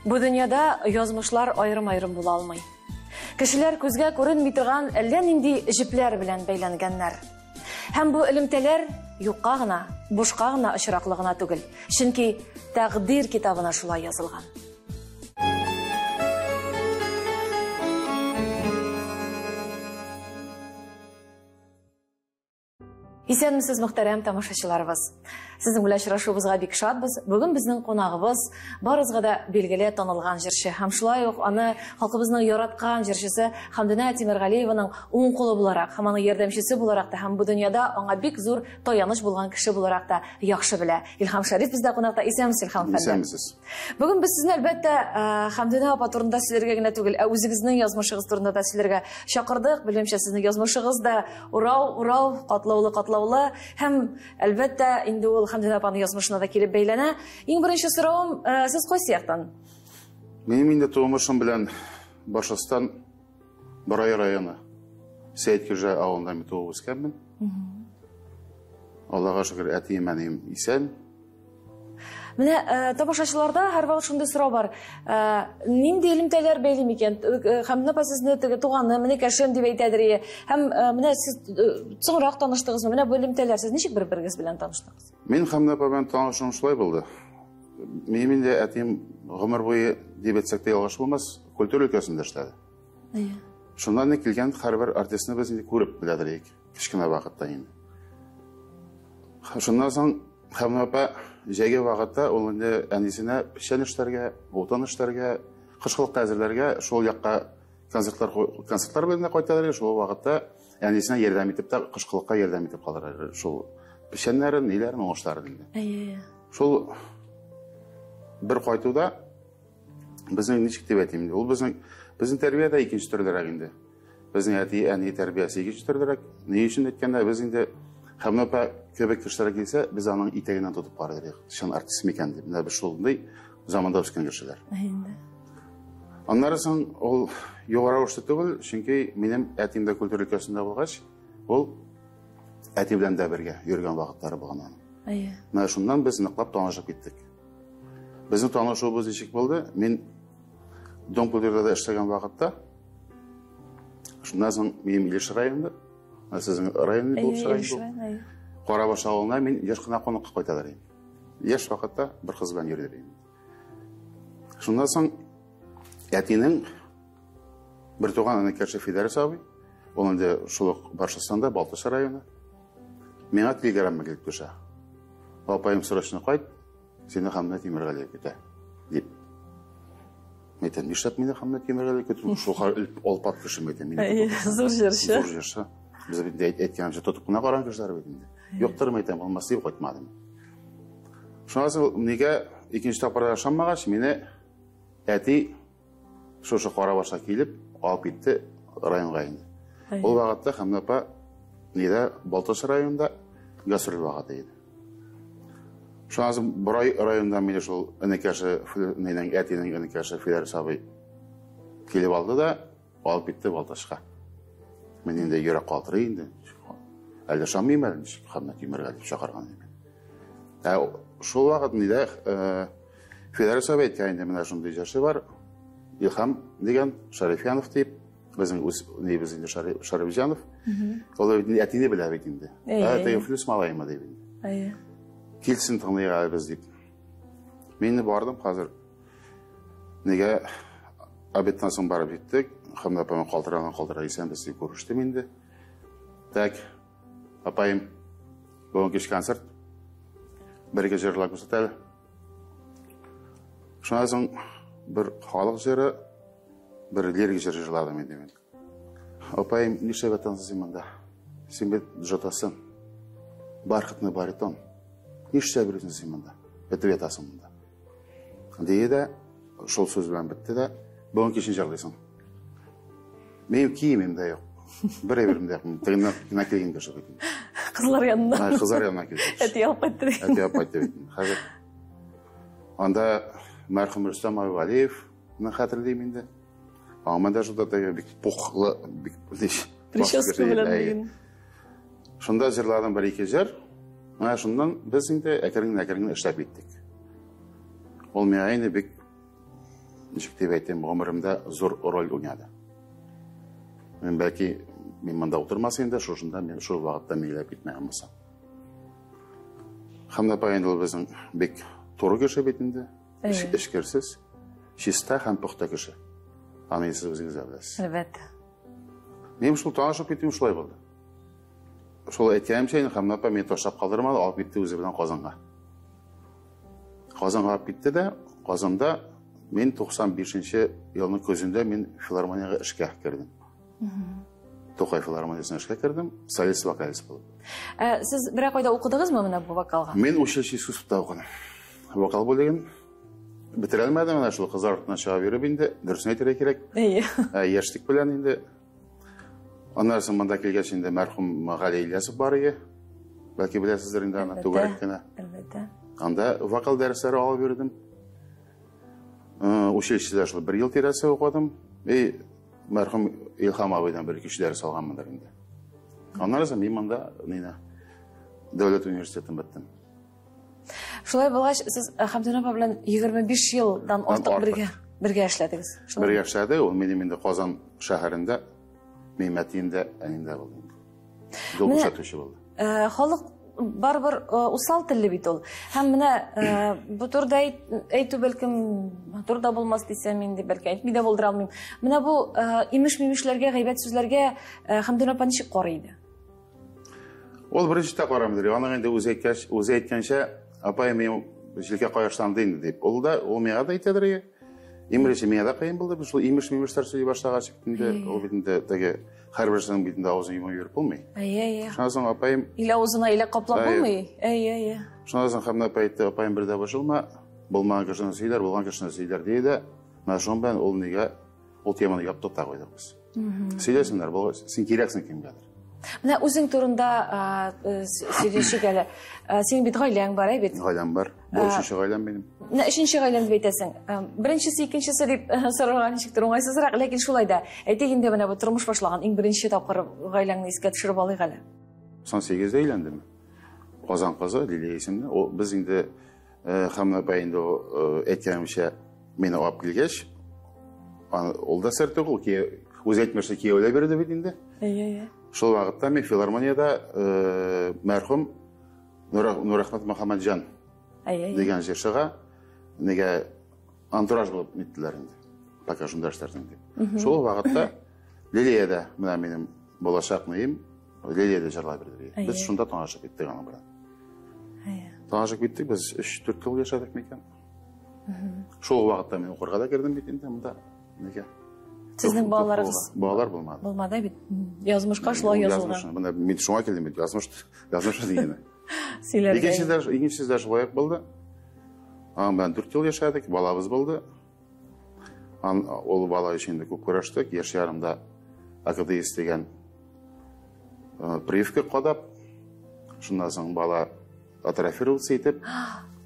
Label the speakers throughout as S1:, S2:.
S1: Бу дөньяда язмышлар аерым-аерым була алмый. Кешеләр күзгә күренми торган әллә нинди җепләр белән бәйләнгәннәр. Һәм бу элемтәләр юкка гына, бушка гына очраклы гына түгел. Чөнки тәкъдир китабына шулай язылган. Исәнмесез, мөхтәрәм тамашачыларыбыз. Сезнең белән очрашуыбызга бик шатбыз. Бүген безнең кунагыбыз барыгызга да билгеле танылган җырчы һәм шулай ук аны халкыбызның яраткан җырчысы Хәмдүнә Тимергалиеваның уң кулы буларак һәм аның ярдәмчесе буларак та һәм бу дөньяда аңа бик зур таяныч булган кеше буларак та яхшы белә. Илһам Шәриф бездә кунакта. Исәнмесез, Илһам әфәнде.
S2: Исәнмесез.
S1: Бүген без сезне әлбәттә Хәмдүнә апа турында сөйләргә генә түгел, ә үзегезнең язмышыгыз турында да сөйләргә чакырдык. Белемчә, сезнең язмышыгыз да урау, урау, катлаулы, катлаулы һәм әлбәттә инде ул Хәмдүнә апаның язмышына да килеп бәйләнә. Иң беренче соравым, сез кайсы яктан?
S2: Минем инде тумышым белән Башкортстан Борай районы Сәет-Киржа авылында мин туып үскәнмен. Аллага шөкер, әтием, әнием исән.
S1: Менә тамашачыларда һәрвакыт шундый сорау бар. Нинди элемтәләр бәйли микән? Хәмдүнә апа сезне теге туганым, энекәшем дип әйтәдер ие. Һәм менә сез соңрак таныштыгызмы? Менә бу элемтәләр, сез ничек бер-берегез белән таныштыгыз?
S2: Мин Хәмдүнә апа белән танышуым шулай булды. Минем инде әтием гомер буе дип әйтсәк тә ялгыш булмас, культура өлкәсендә эшләде.
S1: Әйе.
S2: Шуннан инде килгән һәрбер артистны без инде күреп беләдер идек, кечкенә вакытта инде. Шуннан соң Хәмдүнә апа җәйге вакытта ул инде әнисенә печән эшләргә, утын эшләргә, кышкылыкка әзерләргә шул якка концертлар концертлар белән дә кайталар иде. Шул вакытта әнисенә ярдәм итеп тә кышкылыкка ярдәм итеп калдырыр шул печәннәрен, ниләрен, уңышларын инде.
S1: Әйе.
S2: Шул бер кайтуда безнең ничек дип әйтим инде, ул безнең тәрбия дә икенче төрлерәк инде. Безнең әти, әни тәрбиясе икенче төрлерәк. Ни өчен әйткәндә, без инде Хәмдүнә апа кебек кешеләр килсә, без аның итәгеннән тотып карар идек. Чын артист микән дип. Менә без шундый заманда үскән кешеләр.
S1: Инде.
S2: Аннары соң ул югары рәвештә түгел, чөнки минем әтием дә культура өлкәсендә булгач, ул әти белән дә бергә йөргән вакытлары булган аның.
S1: Әйе.
S2: Менә шуннан без ныклап танышып киттек. Безнең танышуыбыз ничек булды? Мин Дом культурада эшләгән вакытта, шуннан соң минем Илеш районында, сезнең район булып чыга инде. Карабаш авылына мин еш кына кунакка кайталар идем. Яшь вакытта бер кыз белән йөрдер идем. Шуннан соң әтинең бер туган энекәше Фидәрис абый, ул инде шул ук Башкортстанда, Балтач районы. Миңа телеграмма килеп төшә. Апаем, срочно кайт, сине Хәмдүнә Тимергалиев көтә, дип. Мин әйтәм, нишләп мине Хәмдүнә Тимергалиев көтә? Шул хәл олпат кеше, мин әйтәм, мине көтә.
S1: Зур җырчы.
S2: Зур җырчы. Без бит әйткәнемчә тотып кына караган кешеләр бит инде. Юктыр, мин әйтәм, булмас дип кайтмадым. Шуннан соң нигә икенче тапкыр ышанмагач, мине әти шушы Карабашка килеп алып китте районга инде. Ул вакытта Хәмдүнә апа нидә Балтач районында гастроль вакыты иде. Шуннан соң Борай районында мине шул энекәше, нинең әтинең энекәше Фидәрис абый килеп алды да алып китте Балтачка. Мин инде йөрәк калтырый инде. Әллә ышанмыйм әле, ничек Хәмдүнә Тимергалиев чакырган дип. Ә шул вакыт нидә Фидәрис абый әйткән инде, менә шундый җырчы бар, Илһам дигән, Шәрифянов дип, безнең үз нибез инде Шәрифҗанов. Ул бит әтине белә бит инде. Ә теге Флюс малаймы дип инде.
S1: Әйе.
S2: Килсен тыңлыйк әле без дип. Мин инде бардым хәзер. Нигә обедтан соң барып җиттек. Хәмдә апам калтыраган калтыра исәнбез дип күрештем инде. Так, апаем, бүген кич концерт. Бер-ике җырлап күрсәт әле. Шуннан соң бер халык җыры, бер лирик җыр җырладым инде мин. Апаем, нишләп ятасың син монда? Син бит җотасың. Бархатный баритон. Нишләп йөрисең син монда? Бетеп ятасың монда. Дие дә, шул сүз белән бетте дә, бүген кичен җырлыйсың. Минем киемем дә юк. Бер әйберем дә юк. Тегеннән генә килгән кеше бит инде.
S1: Кызлар янына.
S2: Һа, кызлар янына килгән кеше.
S1: Әти алып кайтты бит.
S2: Әти алып кайтты бит инде. Хәзер анда мәрхүм Рөстәм абый Вәлиевны хәтерлим инде. Аңа да шунда теге бик пухлы, бик
S1: прическа белән дигән.
S2: Шунда җырладым бер-ике җыр. Менә шуннан без инде әкрен-әкрен эшләп киттек. Ул миңа инде бик ничек дип әйтим, гомеремдә зур роль уйнады. Мин бәлки мин монда утырмас инде, шушында мин шул вакытта миләп китмәгән булсам. Хәмдә апа инде ул безнең бик туры кеше бит инде. Эчкерсез, чиста һәм пөхтә кеше. Аны сез үзегез дә беләсез.
S1: Әлбәттә.
S2: Минем шул танышып китүем шулай булды. Шул әйткәнемчә, инде Хәмдә апа мине ташлап калдырмады, алып китте үзе белән Казанга. Казанга алып китте дә, Казанда мин 95 елның көзендә мин филармониягә эшкә кердем. Тукай филармониясенә эшкә кердем, солист вокалист булып.
S1: Сез берәр кайда укыдыгызмы менә бу вокалга?
S2: Мин училище искусствода укыдым. Вокал бүлеген бетерә алмадым, менә шул кызлар артыннан чыгып йөреп инде, дөресен әйтергә кирәк.
S1: Әйе.
S2: Яшьлек белән инде. Аннан соң монда килгәч инде мәрхүм Гали Ильясов бар иде. Бәлки беләсездер инде аны, түгәрәк кенә.
S1: Әлбәттә.
S2: Анда вокал дәресләре алып йөрдем. Училищеда шул бер ел тирәсе укыдым. И мәрхүм Илһам абыйдан бер ике дәрес алганмындыр инде. Аннан соң мин монда Нина дәүләт университетын беттем.
S1: Шулай булгач, сез Хәмдүнә апа белән 25 елдан артык бергә эшләдегез.
S2: Бергә эшләдек. Ул минем инде Казан шәһәрендә, минем әтием дә, әнием дә булды. Юл күрсәтүче булды.
S1: Халык барыбер усал телле бит ул. Һәм менә бу турыда әйтү бәлкем матур да булмас дисәм инде, бәлки әйтми дә булдыра алмыйм. Менә бу имеш-мимешләргә, гайбәт сүзләргә Хәмдүнә апа ничек карый иде?
S2: Ул беренче тә карамый. Аның инде үзе әйткәч, үзе әйткәнчә, апай мин җилкә кояшланды инде дип. Ул да, ул миңа да әйтәдер. Иң беренче миңа да кыен булды. Шул имеш-мимешләр сөйли башлагач инде, ул бит инде теге һәрберсенең битендә авызын йомып йөреп булмый.
S1: Әйе, әйе.
S2: Шуннан соң апаем
S1: Илә авызына илә каплап булмый. Әйе, әйе.
S2: Шуннан соң Хәмдә апа әйтте, апаем бер дә борчылма, булмаган кешене сөйләр, булган кешене сөйләр диде дә, менә шуның белән ул нигә ул теманы яптык та куйдык без. Сөйләсеннәр, син кирәксең кемгәдер.
S1: Менә үзең турында сөйләшик әле. Синең бит гаиләң бар, әй бит?
S2: Гаиләм бар. Бу өченче гаиләм минем.
S1: Менә өченче гаиләм дип әйтәсең. Беренчесе, икенчесе дип сорарга ничектер уңайсызрак, ләкин шулай да. Әйтик инде, менә бу тормыш башлаган иң беренче тапкыр гаиләңне искә төшереп алыйк әле.
S2: 98-дә өйләндем. Казан кызы Лилия исемле. Ул без инде Хәмдә апа инде әйткәнемчә мине алып килгәч, ул да сер түгел, үзе әйтмешли кияүләп йөрде бит инде.
S1: Әйе, әйе.
S2: Шул вакытта мин филармониядә мәрхүм Нурәхмәт Мөхәммәтҗан дигән җырчыга нигә антураж булып ниттеләр инде. Пока шунда эшләрсең дип. Шул вакытта Лилия дә, менә минем булачак нием, Лилия дә җырлап бирде. Без шунда танышып киттек аның белән. Танышып киттек, без 3-4 ел яшәдек микән? Шул вакытта мин укырга да кердем бит инде монда. Нигә?
S1: Сезнең балаларыгыз?
S2: Балалар булмады.
S1: Булмады бит. Язмышка шулай язылган.
S2: Менә мин шуңа килдем бит, язмыш, язмыш дигәне.
S1: Сөйләргә.
S2: Икенче дә шулай ук булды. Аның белән 4 ел яшәдек, балабыз булды. Ул бала өчен инде күп көрәштек. Яшь ярымда АКДС дигән прививка кадап, шуннан соң бала атрофироваться итеп.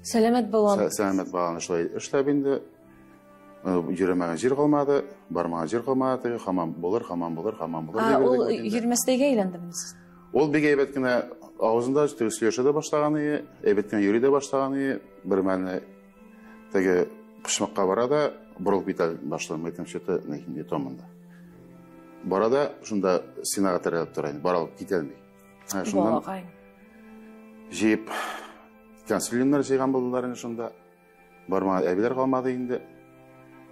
S1: Сәламәт баланы.
S2: Сәламәт баланы шулай эшләп инде. Йөрмәгән җир калмады, бармаган җир калмады, теге хамам булыр, хамам булыр, хамам булыр дип
S1: Ул
S2: йөрдек бит инде.
S1: йөрмәстәйгә әйләндеме сез?
S2: Ул бик әйбәт кенә авызында теге сөйләшә дә башлаган иде, әйбәт кенә йөри дә башлаган иде. Бер мәлне теге почмакка бара да борылып китә башлады, әйтәм, что-то не то монда. Бара да шунда стенага терәлеп тора инде, бара алып китә алмый. Шуннан
S1: Балакай.
S2: җыеп консилиумнар җыйган булдылар инде шунда. Бармаган әбиләр калмады инде.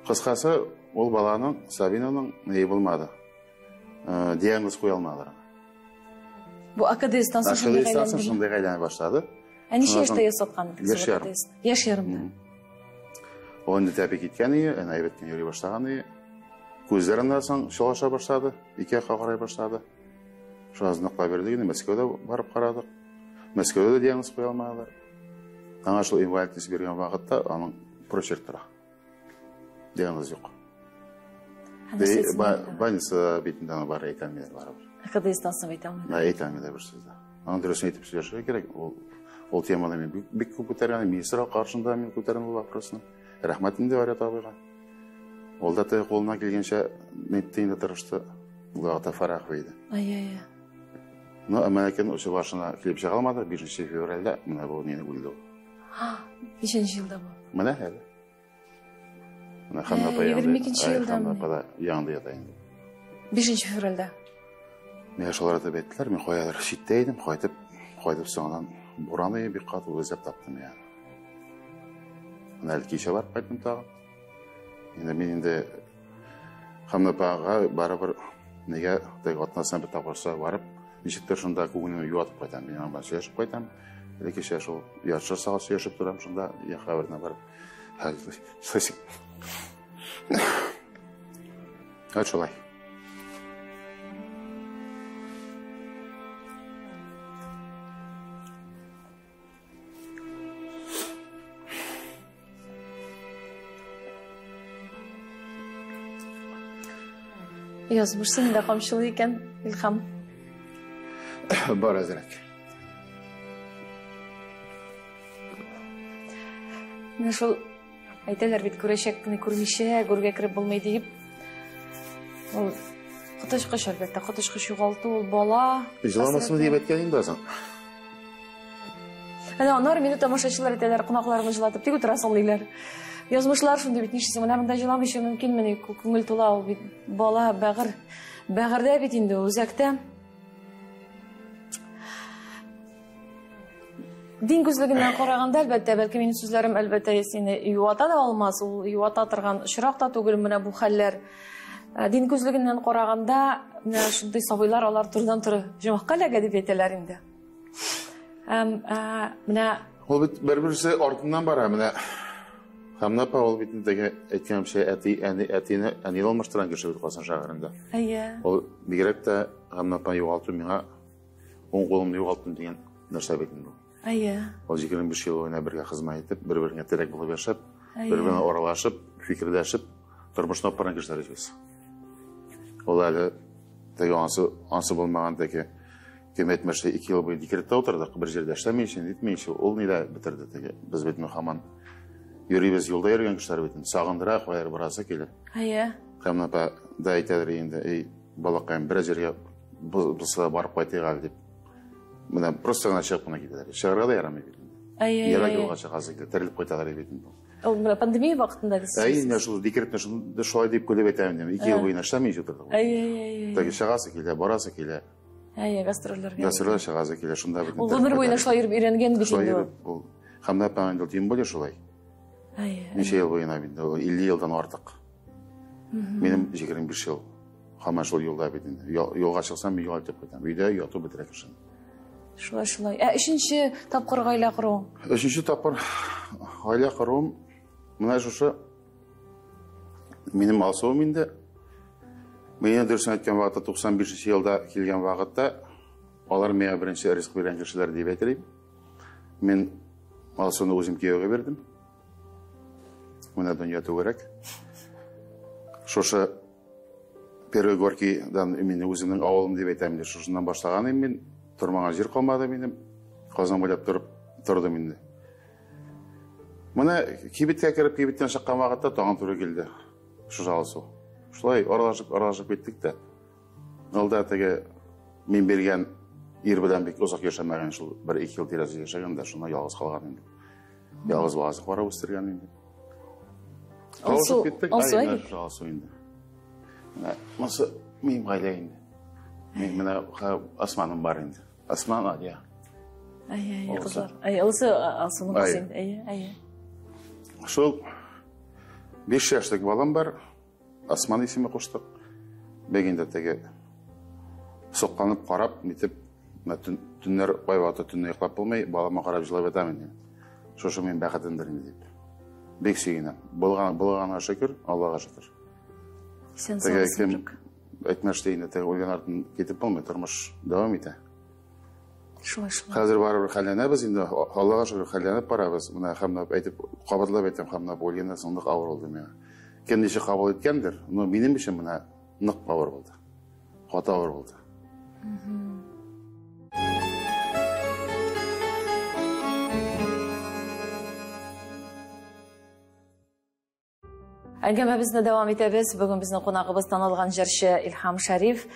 S2: Кыскасы, ул баланың, Сабинаның ни булмады. Диагноз куя алмадылар.
S1: Бу АКДСтан соң шундый
S2: АКДСтан соң
S1: әйләнде.
S2: шундый әйләнә башлады.
S1: Ә ничә
S2: Шуннан
S1: яшьтә
S2: соң
S1: ясаткан идегез
S2: Яшь ярым.
S1: АКДС? Яшь ярымда.
S2: Ул инде тәпи киткән иде, әнә әйбәт кенә йөри башлаган иде. Күзләре аннан соң чалаша башлады, ике якка карай башлады. Шуннан соң ныклап йөрдек инде, Мәскәүдә барып карадык. Мәскәүдә дә диагноз куя алмадылар. Аңа шул инвалидность биргән вакытта аның прочерк тора. Диагноз юк.
S1: Һәм нәрсә әйтсен?
S2: Больница битендә аны бар әйтә алмыйлар барыбер.
S1: АКДСтан соң әйтә алмыйлар.
S2: Ә, әйтә алмыйлар бер сүз дә. Аның дөресен әйтеп сөйләшергә кирәк. Ул теманы мин бик күп күтәргән, министр каршында мин күтәрдем ул вопросны. Рәхмәт инде Айрат абыйга. Ул да теге кулыннан килгәнчә нитте инде тырышты. Ул вакытта Фарахов иде.
S1: Ай-яй-яй.
S2: Но әмма ләкин үзе башына килеп чыга алмады. 5 февральдә менә бу нинди үлде ул.
S1: Ничәнче елда бу?
S2: Менә әле. Менә Хәмдә апа янында.
S1: 22 елда.
S2: Хәмдә апа да янында ята инде.
S1: 5 февральдә.
S2: Миңа шулар дип әйттеләр, мин каядыр читтә идем, кайтып, кайтып соңыннан буран бик каты эзләп таптым я. Менә әле кичә барып кайттым тагын. Инде мин инде Хәмдә апага барыбер нигә теге атнасына бер тапкыр барып, ничектер шунда күңелемне юатып кайтам. Мин аның белән сөйләшеп кайтам. Әле кичә шул яртышар сәгать сөйләшеп торам шунда, я каберенә барып. Хәл шулай.
S1: Язмыш сине дә камчылый икән, Илһам.
S2: Бар әзрәк.
S1: Менә шул әйтәләр бит, күрәчәкне күрмичә, гүргә кереп булмый диеп. Ул коточкыч, әлбәттә, коточкыч югалту, ул бала.
S2: Җыламасын дип әйткән инде азан.
S1: Әнә аннары мине тамашачылар әйтәләр, кунакларны җылатып тик утырасың диләр. Язмышлар шундый бит, нишлисең, менә монда җыламыйча мөмкинмени, күңел тула ул бит, бала, бәгырь. Бәгырьдә бит инде, үзәктә. Дин күзлегеннән караганда, әлбәттә, бәлки минем сүзләрем, әлбәттә, сине юата да алмас, ул юата торган очрак та түгел менә бу хәлләр. Дин күзлегеннән караганда, менә шундый сабыйлар алар турыдан-туры җомахка эләгә дип әйтәләр инде. Һәм менә
S2: ул бит бер-берсе артыннан бара, менә Хәмдә апа ул бит теге әйткәнемчә, әти, әни, әтине, әни алмаштырган кеше бит Казан шәһәрендә.
S1: Әйе.
S2: Ул бигрәк тә Хәмдә апа югалту миңа уң кулымны югалттым дигән нәрсә бит инде.
S1: Әйе.
S2: Ул 25 ел буена бергә хезмәт итеп, бер-береңә терәк булып яшәп, бер-береңә аралашып, фикерләшеп, тормышны алып барган кешеләр без. Ул әле теге ансы булмаган теге кем әйтмешли, 2 ел буе декретта утырдык, бер җирдә эшләмәенчә, нитмәенчә, ул ни дә бетерде теге. Без бит һаман йөрибез, юлда йөргән кешеләр бит, сагындыра, каядыр барасы килә.
S1: Әйе.
S2: Хәмдә апа да әйтәдер инде, эй, балакаем, берәр җиргә булса барып кайтыйк әле дип. Менә просто гына чыгып кына китәләр. Чыгарга да ярамый бит инде.
S1: Әйе.
S2: Ерак юлга чыгасы килә, терелеп кайталар бит инде.
S1: Ул менә пандемия вакытында дисез.
S2: Әйе, менә шул декретны шуны шулай дип көлеп әйтәм инде. 2 ел буена эшләмәенчә утырдык.
S1: Әйе.
S2: Теге чыгасы килә, барасы килә.
S1: Әйе, гастрольләргә.
S2: Гастрольләргә чыгасы килә, шунда бит.
S1: Ул гомер буена шулай йөреп өйрәнгән бит инде
S2: ул. Хәмдә апа инде тем более шулай.
S1: Әйе.
S2: Ничә ел буена бит инде, ул 50 елдан артык. Минем 25 ел. Һаман шул юлда бит инде. Юлга чыксам, мин югалып китәм. Өйдә яту бетерә кешене.
S1: Шулай, шулай. Ә өченче тапкыр гаилә кору?
S2: Өченче тапкыр гаилә коруым менә шушы минем Алсуым инде. Мин дөресен әйткән вакытта 95 елда килгән вакытта алар миңа беренче ризык биргән кешеләр дип әйтер идем. Мин Алсуны үзем кияүгә бирдем. Менә дөнья түгәрәк. Шушы Первый Горькийдан мин үземнең авылым дип әйтәм инде. Шушыннан башлаган идем мин. Тормаган җир калмады минем. Казан буйлап торып тордым инде. Менә кибеткә кереп, кибеттән чыккан вакытта тагын туры килде. Шушы Алсу. Шулай аралашып киттек тә. Алда теге мин биргән ир белән бик озак яшәмәгән, шул бер-ике ел тирәсе яшәгән дә, шунда ялгыз калган инде. Ялгыз баласы карап үстергән инде.
S1: Алсу, Алсу
S2: әйе, Алсу инде. Менә монысы минем гаилә инде. Мин менә Османым бар инде. Осман Адия.
S1: Әйе, әйе, кызлар. Әйе, Алсу, Алсуның кызы инде. Әйе, әйе.
S2: Шул 5 яшьлек балам бар. Осман исеме куштык. Бик инде теге сокланып карап, нитеп, төннәр кайвакытта төнне йоклап булмый, балама карап җылап ятам инде. Шушы минем бәхетемдер инде дип. Бик сөенәм. Булганга шөкер, Аллага шөкер.
S1: Сен сау.
S2: Әйтмәште инде, теге үлгән артын китеп булмый, тормыш дәвам итә.
S1: Шулай, шулай.
S2: Хәзер барыбер хәлләнәбез инде, Аллага шөкер хәлләнеп барабыз. Менә Хәмдә әйтеп, кабатлап әйтәм, Хәмдә үлгәннән соң нык авыр булды миңа. Кем ничек кабул иткәндер, но минем өчен менә нык авыр булды. Каты авыр булды.
S1: Әңгәмәбезне дәвам итәбез. Бүген безнең кунагыбыз танылган җырчы Илһам Шәриф.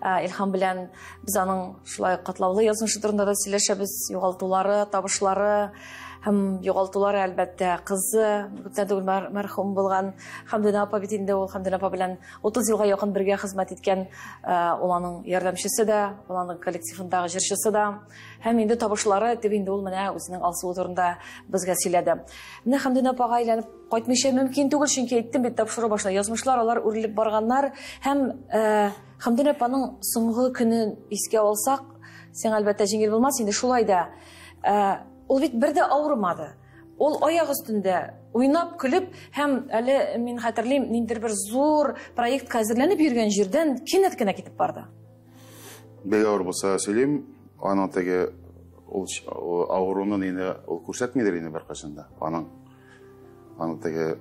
S1: Илһам белән без аның шулай катлаулы язмышы турында да сөйләшәбез. Югалтулары, табышлары һәм югалтулары, әлбәттә, кызы, күптән түгел мәрхүм булган Хәмдүнә апа бит инде ул Хәмдүнә апа белән 30 елга якын бергә хезмәт иткән, ул аның ярдәмчесе дә, ул аның коллективындагы җырчысы да. Һәм инде табышлары дип инде ул менә үзенең Алсуы турында безгә сөйләде. Менә Хәмдүнә апага әйләнеп кайтмыйча мөмкин түгел, чөнки әйттем бит тапшыру башында, язмышлар алар үрелеп барганнар. Һәм Хәмдүнә апаның соңгы көнен искә алсак, сиңа әлбәттә җиңел булмас инде, шулай да ул бит бер дә авырмады. Ул аяк өстендә уйнап, көлеп һәм әле мин хәтерлим, ниндидер бер зур проектка әзерләнеп йөргән җирдән кинәт кенә китеп барды.
S2: Бик авыр булса сөйлим, аның теге ул авыруны инде ул күрсәтмидер инде беркайчан да. Аның теге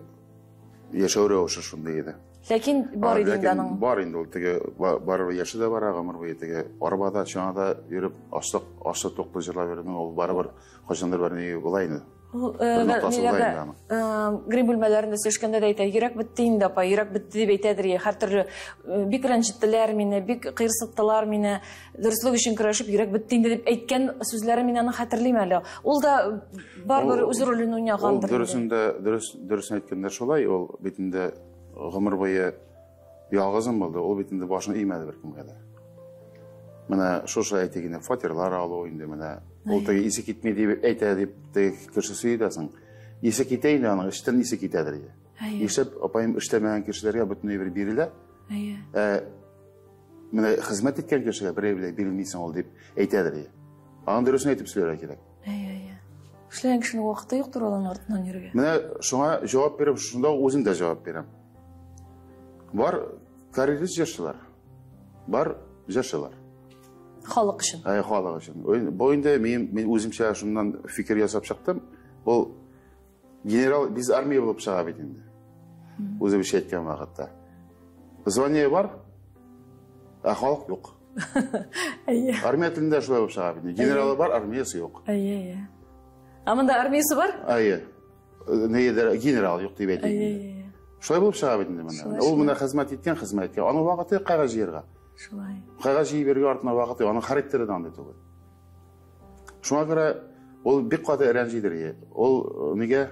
S2: яшәү рәвеше шундый иде.
S1: Ләкин бар иде инде аның.
S2: Бар инде ул теге барыбер яше дә бара, гомер буе теге арбада, чанада йөреп, ачлык туклы җырлап йөрде, ул барыбер кайчандыр бер ни була инде.
S1: Грим бүлмәләрендә сөйләшкәндә дә әйтә, йөрәк бетте инде, апа, йөрәк бетте дип әйтәдер, һәртөрле бик рәнҗеттеләр мине, бик кыерсыттылар мине, дөреслек өчен көрәшеп йөрәк бетте инде дип әйткән сүзләре мин аны хәтерлим әле. Ул да барыбер үз ролен уйнагандыр.
S2: Ул дөресендә, дөресен әйткәндә шулай, ул бит инде гомер буе ялгызым булды, ул бит инде башын имәде беркемгә дә. Менә шушы әйтик инде, фатирлар алу инде менә. Ул теге исе китми дип әйтә дип теге кеше сөйли дә соң. Исе китә инде аның, эштән исе китәдер инде. Нишләп апаем эшләмәгән кешеләргә бөтенләй бер бирелә. Менә хезмәт иткән кешегә бер әйбер бирелмисең ул дип әйтәдер инде. Аның дөресен әйтеп сөйләргә кирәк.
S1: Эшләгән кешенең вакыты юктыр аларның артыннан йөрергә.
S2: Менә шуңа җавап биреп, шунда үзем дә җавап бирәм. Бар карьерист җырчылар, бар җырчылар.
S1: Халык өчен.
S2: Әй, халык өчен. Бу инде мин үземчә шуннан фикер ясап чыктым. Бу генерал без армия булып чыга бит инде. Үзебезчә әйткән вакытта. Звание бар, ә халык юк. Армия телендә шулай булып чыга бит. Генералы бар, армиясе юк.
S1: Әйе. Ә монда армиясе бар?
S2: Әйе. Нидер генерал юк дип әйтик. Шулай булып чыга бит инде менә. Ул менә хезмәт иткән, хезмәт иткән. Аның вакыты кәгазь җыярга.
S1: Шулай.
S2: Кәгазь җыеп йөрергә артына вакыты юк. Аның характеры да андый түгел. Шуңа күрә ул бик каты рәнҗидер. Ул нигә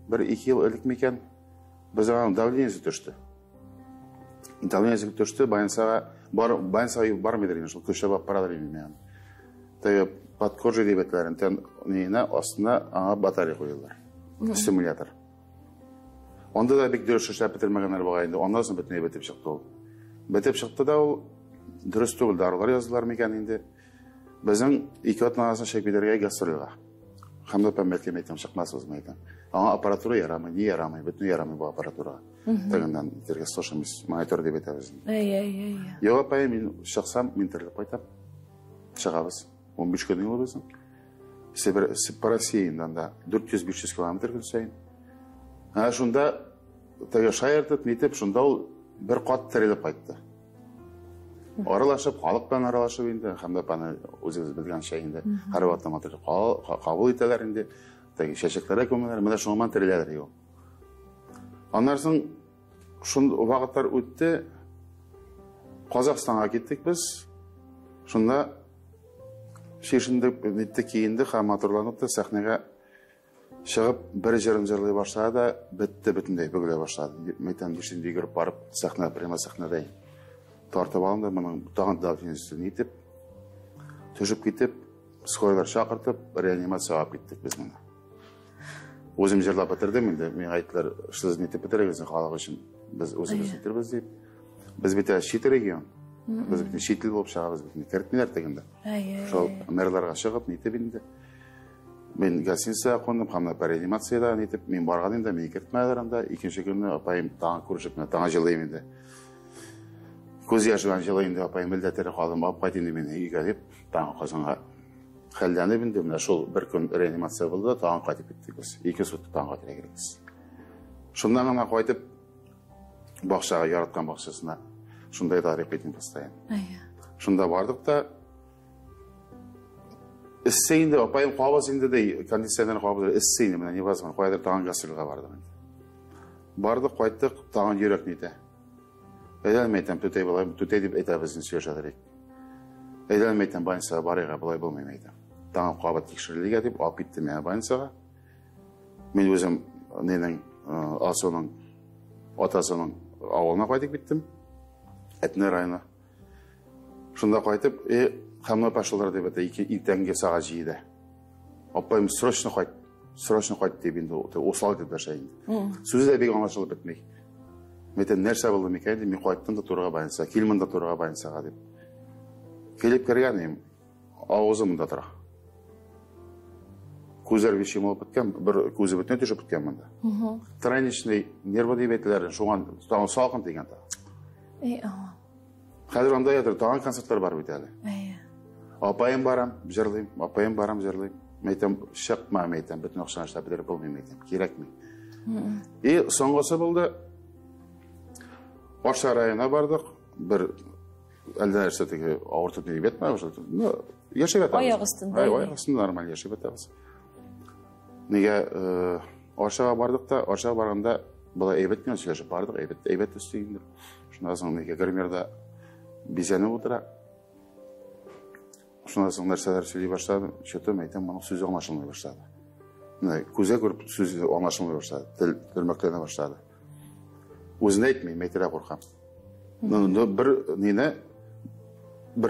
S2: бер ике ел элек микән без аның давлениесе төште. Давлениесе төште, больницага бар, больницага бармыйдыр инде, шул көчләп алып барадыр инде миңа. Теге под кожей дип әйтәләр, тән ниенә астына аңа батарея куялар. Стимулятор. Анда да бик дөрес эшләп бетермәгәннәр бугай инде. Аннан соң бөтенләй бетеп чыкты ул. Бетеп чыкты да ул дөрес түгел, дарулар яздылар микән инде. Безнең ике атна арасында чыгып китәргә гастрольгә. Һәм дә пәмәткә әйтәм, чыкмасыз мәйтәм. Аңа аппаратура ярамый, ни ярамый, бөтен ярамый бу аппаратура. Тегеннән итәргә слушаемыз, монитор дип әйтәбез.
S1: Әй.
S2: Юк, апай, мин чыксам, мин терелеп кайтам. Чыгабыз. 15 көн юл безнең. Себер, по России инде анда 400-500 километр көн саен. Ә шунда теге шаяртып, нитеп, шунда ул бер кат терелеп кайтты. Аралашып, халык белән аралашып инде, һәм дә аны үзегез белгәнчә инде, һәрвакытта матур кабул итәләр инде. Теге чәчәкләргә күмәләр, менә шуңа тереләләр юк. Аннан соң шундый вакытлар үтте. Казахстанга киттек без. Шунда чишендек, нитте, киендек һәм матурланып та сәхнәгә чыгып бер җырын җырлый башлады да бетте, бөтенләй бөгелә башлады. Мәйтәм, дишен йөгереп барып сәхнә, прямо сәхнәдә тартып алдым да, моның тагын давлениесе нитеп, төшеп китеп, скорыйлар чакыртып, реанимациягә алып киттек без моны. Үзем җырлап бетердем инде, миңа әйттеләр, сез нитеп бетерегез халык өчен, без үзебез нитербез дип. Без бит чит регион. Без бит чит ил булып чыгабыз, бит кертмиләр тегендә. Шул мэрларга чыгып, нитеп инде. Мин гостиницага кундым, һәм дә реанимациядә нитеп, мин барган инде, мине кертмәделәр анда. Икенче көнне апаем тагын күрешеп, менә тагын җылыйм инде. Күз яше белән җылыйм инде, апаем әлдә тере калдым, алып кайт инде мине өйгә дип, тагын Казанга хәлләнеп инде, менә шул бер көн реанимация булды, тагын кайтып киттек без. 2 сутка тагын кайтырга кирәк без. Шуннан гына кайтып бакчага, яраткан бакчасына, шунда тарих бит инде постоянно. Шунда бардык та, эссе инде, апаем кабыз инде ди, кондиционер кабыз, эссе инде, менә невозможно, каядыр тагын гастрольгә бардык инде. Бардык, кайттык, тагын йөрәк нитә. Әйдә, әйтәм, түтәй болай, түтәй дип әйтәбез, сөйләшәдер. Әйдә, әйтәм, больницага барыйк, болай булмый, әйтәм. Тагын кабат тикшерелергә дип алып китте мине больницага. Мин үзем нинең Алсуның атасының авылына кайтып киттем. Әтнә районы. Шунда кайтып, Хамна пошел дип әйтә, ике иртәнге сәгать 7-дә. Апаем, срочно кайт, срочно кайт дип инде, усал дип дәшә инде. Сүзе дә бик аңлашылып бетми. Мин әйтәм, нәрсә булды микән дип, мин кайттым да турыга больницага, кил монда турыга больницага дип. Килеп кергән идем, авызы монда тора. Күзләр бик йомылып беткән, бер күзе бөтенләй төшеп беткән монда. Тройничный нервы дип әйтәләр, шуңа тагын салкын тигән тагын.
S1: Эй, ама.
S2: Хәзер анда ятыр, тагын концертлар бар бит әле.
S1: Әйе.
S2: Апаем барам, җырлыйм, апаем барам, җырлыйм. Мин әйтәм, чыкма, мин әйтәм, бөтен акчаны эшләп бетереп булмый, мин әйтәм, кирәкми. И соңгысы булды. Арча районына бардык, бер әллә нәрсә теге авыртып дип ятмай уже. Ну, яшәп ятабыз.
S1: Аяк өстендә.
S2: Ай, аяк өстендә нормаль яшәп ятабыз. Нигә Арчага бардык та, Арчага барганда болай әйбәт кенә сөйләшеп бардык, әйбәт, әйбәт төстә инде. Шуннан соң нигә гримерда бизәнеп утыра. Шуннан соң нәрсәләр сөйли башлады, что-то әйтәм, моның сүзе аңлашылмый башлады. Менә күзгә күреп сүзе аңлашылмый башлады, тел төрмәкләнә башлады. Үзен әйтми, әйтергә куркам. Ну, ну, бер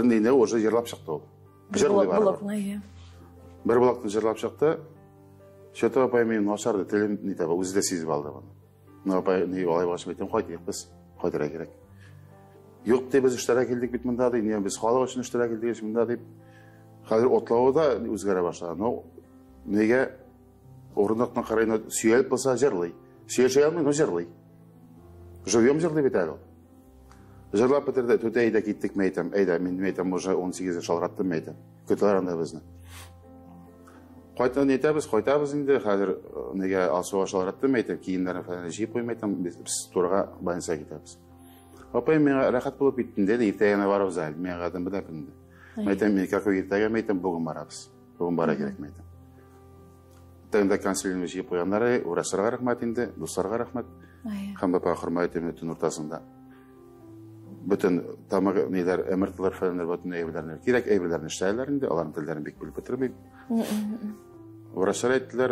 S2: нине уже җырлап чыкты ул. Җырлый барыбер.
S1: Блокны, әйе.
S2: Бер блокны җырлап чыкты. Что-то апай мин начар ди, телем ни таба, үзе дә сизеп алды моны. Ну, апай, ни алай булгач, әйтәм, кайтыйк без, кайтырга кирәк. Юк, ди, без эшләргә килдек бит монда, ди, не, без халык өчен эшләргә килдек монда, дип. Хәзер отлавы да үзгәрә башлады. Но нигә урындыкның кырыена сөялеп булса җырлый. Сөйләшә алмый, но җырлый. Живьем җырлый бит әле ул. Җырлап бетерде, түтә, әйдә киттек, мин әйтәм, әйдә, мин әйтәм, уже 18-дә шалтыраттым, мин әйтәм. Көтәләр анда безне. Кайтып нитәбез, кайтабыз инде, хәзер нигә Алсуга шалтыраттым, әйтәм, киемнәрне фәлән җыеп куйм, әйтәм, без турыга больницага китәбез. Апай, миңа рәхәт булып китте инде, иртәгә генә барабыз әле, миңа гадым белән инде. Мин әйтәм, никакой иртәгә, мин әйтәм, бүген барабыз. Бүген бара кирәк, мин әйтәм. Тегендә консилиум җыеп куйганнар, врачларга рәхмәт инде, дусларга рәхмәт. Һәм апа хөрмәт итәм төн уртасында. Бөтен тамак ниләр, МРТлар фәләннәр, бөтен әйберләрне, кирәк әйберләрне эшләделәр инде, аларның телләрен бик белеп бетермим. Врачлар әйттеләр,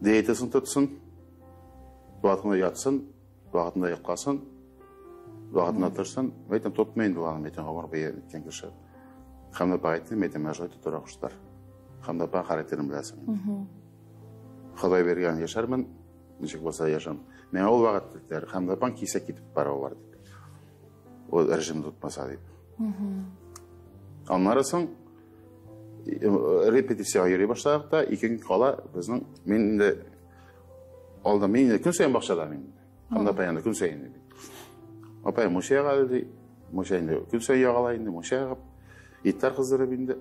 S2: диетасын тотсын, вакытында ятсын, вакытында йокласын, вакытында торсын. Әйтәм, тотмый инде аны, әйтәм, гомер буе иткән кеше. Һәм апа әйтте, әйтәм, менә шулай тотарга куштылар. Һәм апа характерын беләсең. Ходай биргән яшәрмен, ничек булса яшәм. Миңа ул вакыт диделәр, һәм апаң кисәк китеп бара алар дип. Ул режим тотмаса дип. Аннары соң репетициягә йөри башладык та, ике көн кала безнең, мин инде алдым, мин инде көн саен бакчада мин. Һәм апа инде көн саен. Апай мунча яга ди, мунча инде көн саен ягала инде, мунча ягып, итләр кыздырып инде.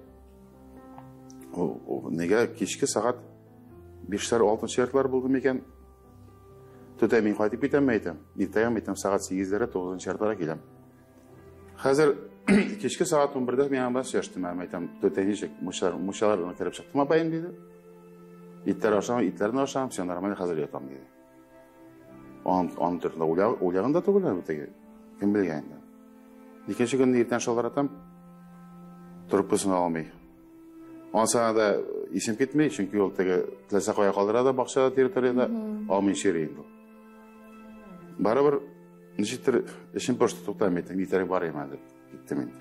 S2: Нигә кичке сәгать бишләр, алтынчы яртылар булды микән? Түтәй, мин кайтып китәм, әйтәм. Иртәгә әйтәм, сәгать сигезләргә, тугызынчы яртыларга киләм. Хәзер кичке сәгать 11-дә мин аңа сөйләштем, әйтәм, түтәй ничек, мунчалар кереп чыктым, апаем, диде. Итләр ашам, итләрне ашам, все нормально, хәзер ятам, диде. Аның турында уйлаган да түгел әле теге. Кем белгән инде. Икенче көнне иртән шалтыратам, трубкасын алмый. Ансана да исем китми, чөнки ул теге теләсә кая калдыра да бакчада, территориядә, алмый чири инде. Барыбер ничектер эшем пошты туктамый, әйтәм, иртәрәк барыйм әле дип киттем инде.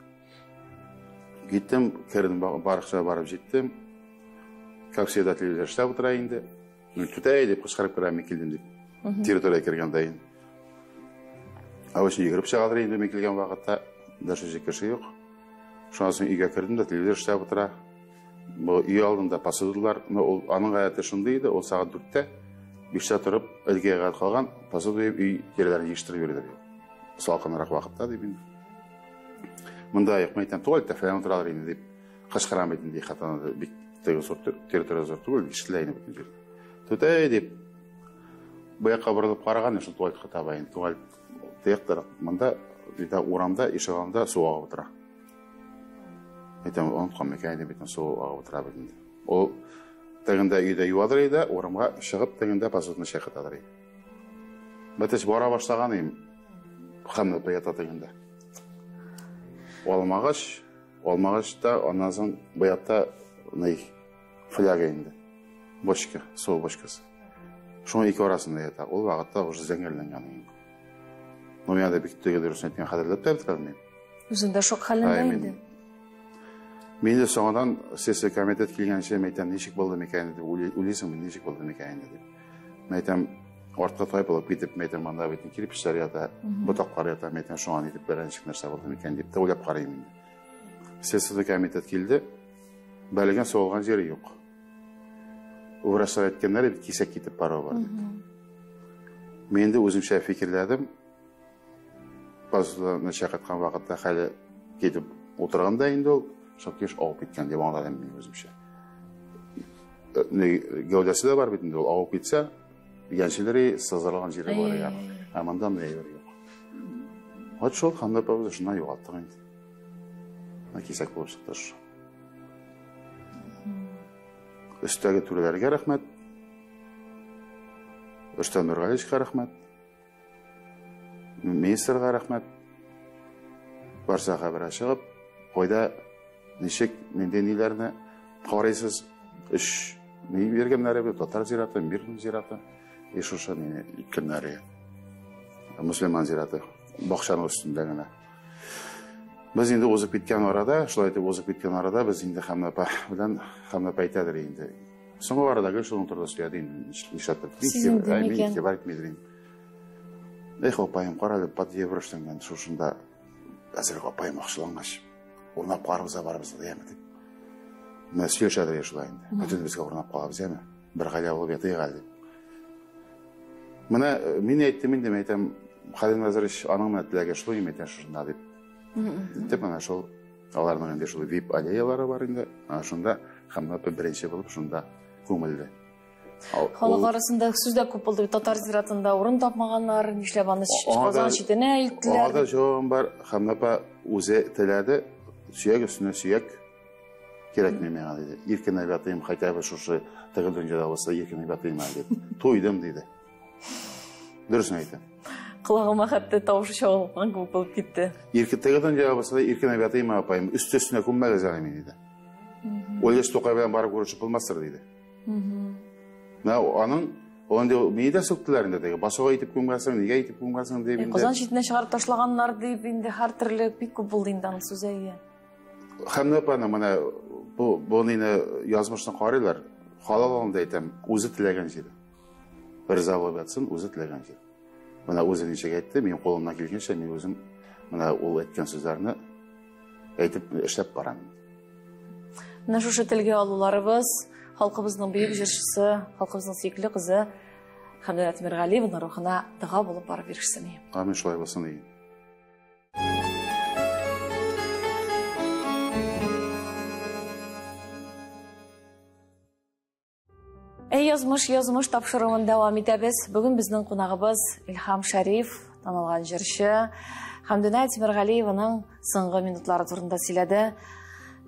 S2: Киттем, кердем, бакчага барып җиттем. Как всегда, телевизор эшләп утыра инде. Түтәй дип кычкырып керәм, мин килдем дип. Территориягә кергәндә инде. Обычно йөгереп чыгалар инде мин килгән вакытта, даже кеше юк. Шуннан соң өйгә кердем дә, телевизор эшләп утыра. Бу өй алдында посудалар, но ул аның гадәте шундый иде, ул сәгать 4-тә, 5-тә торып, өлгергә калган посуда өй тирәләрен җыештырып йөрде. Салкынрак вакытта дип инде. Монда юк, мин әйтәм, туалетта фәлән утыралар инде дип кычкырам бит инде, хатаны бик теге зур территория зур түгел, ишетелә инде бөтен җирдә. Түтәй дип бу якка борылып караган, шул туалетка таба инде, туалет тыяктыр. Монда бит урамда, ишегалдында су агып утыра. Әйтәм, оныткан микән инде, бит су агып утыра бит инде. Ул тегендә өйдә юадыр иде, урамга чыгып тегендә посуданы чайкатадыр иде. Бәтәч бара башлаган идем. Хәмдә апа ята дигәндә. Алмагач, алмагач та аннан соң бу якта ни фляга инде. Бочка, су бочкасы. Шуның ике арасында ята. Ул вакытта уже зәңгәрләнгән инде. Ну, мин дә бик төгәл дөресен әйткән хәтерләп тә бетерә алмыйм.
S1: Үзендә шок хәлендә инде.
S2: Мин дә соңыннан сессия комитет килгәнче мен әйтәм, ничек булды микән дип уйлыйсың, ничек булды микән инде дип. Мен әйтәм, артка тайпылып китеп, мен әйтәм, анда бит кирпечләр ята, ботаклар ята, мен әйтәм, шуңа нитеп берәр ничек нәрсә булды микән дип тә уйлап карыйм инде. Сессия комитет килде, бәлеген сугылган җире юк. Врачлар әйткәннәр бит, кисәк китеп баруы бар дип. Мин инде үземчә фикерләдем. Посуданы чакырткан вакытта хәле китеп утырган да инде ул, шул кеш авып киткән дип аңладым мин үземчә. Гәүдәсе дә бар бит инде ул, авып китсә, янчеләре сызылган җире бар ягы. Ә монда менә әйбер юк. Вот шул Хәмдә апабызны шуннан югалттык инде. Менә кисәк булып чыкты шушы. Өстәге түрәләргә рәхмәт. Рөстәм Нургалиевичка рәхмәт. Министрга рәхмәт. Барса хәбәргә чыгып, кайда, ничек, нинди ниләрне карыйсыз, өч ни биргәннәре бит, татар зираты, мирный зираты, и шушы ни иткәннәре. Мөселман зираты, бакчаның өстендә генә. Без инде узып киткән арада, шулай итеп узып киткән арада, без инде Хәмдә апа белән Хәмдә апа әйтәдер инде. Соңгы арада гел шуның турында сөйләде инде, нишләптер.
S1: Сизенде
S2: Мин
S1: микән?
S2: игътибар итмидер инде. Эх, апаем, кара әле, под евро эшләнгән шушында. Әзерәк апаем акчалангач, урнап карабыз да барыбыз да, яме дип. Менә сөйләшәдер шулай инде. Бөтенебезгә урнап калабыз, яме. Бер гаилә булып ятыйк әле дип. Менә мин әйттем инде, мин әйтәм, Хәлим Назарович, аның менә теләге шул, мин әйтәм, шушында дип. Дип менә шул аларның инде шул вип аллеялары бар инде. Ана шунда Хәмдә апа беренче булып шунда күмелде.
S1: Халык арасында сүз дә күп булды. Татар зиратында урын тапмаганнар, нишләп аны Казан читенә илттеләр.
S2: Аңа да җавабым бар. Хәмдә апа үзе теләде, сөяк өстенә сөяк кирәкми миңа диде. Иркенләп ятыйм, хотя бы шушы теге дөньяда булса иркенләп ятыйм әле дип. Туйдым диде. Дөресен әйтәм.
S1: Колагыма хәтта тавышы чагылган кебек булып китте.
S2: Ирке теге дөньяда булса да иркенләп ятыйм, апаем, өсте өстенә күммәгез әле мине диде. Үлгәч Тукай белән барып күрешеп булмастыр диде. Менә аның ул инде мине дә сүктеләр инде теге, басуга итеп күмгәнсең, нигә итеп күмгәнсең дип инде.
S1: Казан читенә чыгарып ташлаганнар дип инде һәртөрле бик күп булды инде аның сүзе, әйе.
S2: Хәмдә апаның менә бу нине язмышны карыйлар. Халал алында әйтәм, үзе теләгән җире. Риза булып ятсын, үзе теләгән җире. Менә үзе ничек әйтте, мин кулымнан килгәнчә, мин үзем менә ул әйткән сүзләрне әйтеп эшләп барам.
S1: Менә шушы телгә алуларыбыз халкыбызның бөек җырчысы, халкыбызның сөекле кызы Хәмдә Тимергалиеваның рухына дога булып барып ирешсен.
S2: Амин, шулай булсын ди.
S1: Әй, язмыш, язмыш тапшыруын дәвам итәбез. Бүген безнең кунагыбыз Илһам Шәриф, танылган җырчы. Хәмдүнә Тимергалиеваның соңгы минутлары турында сөйләде.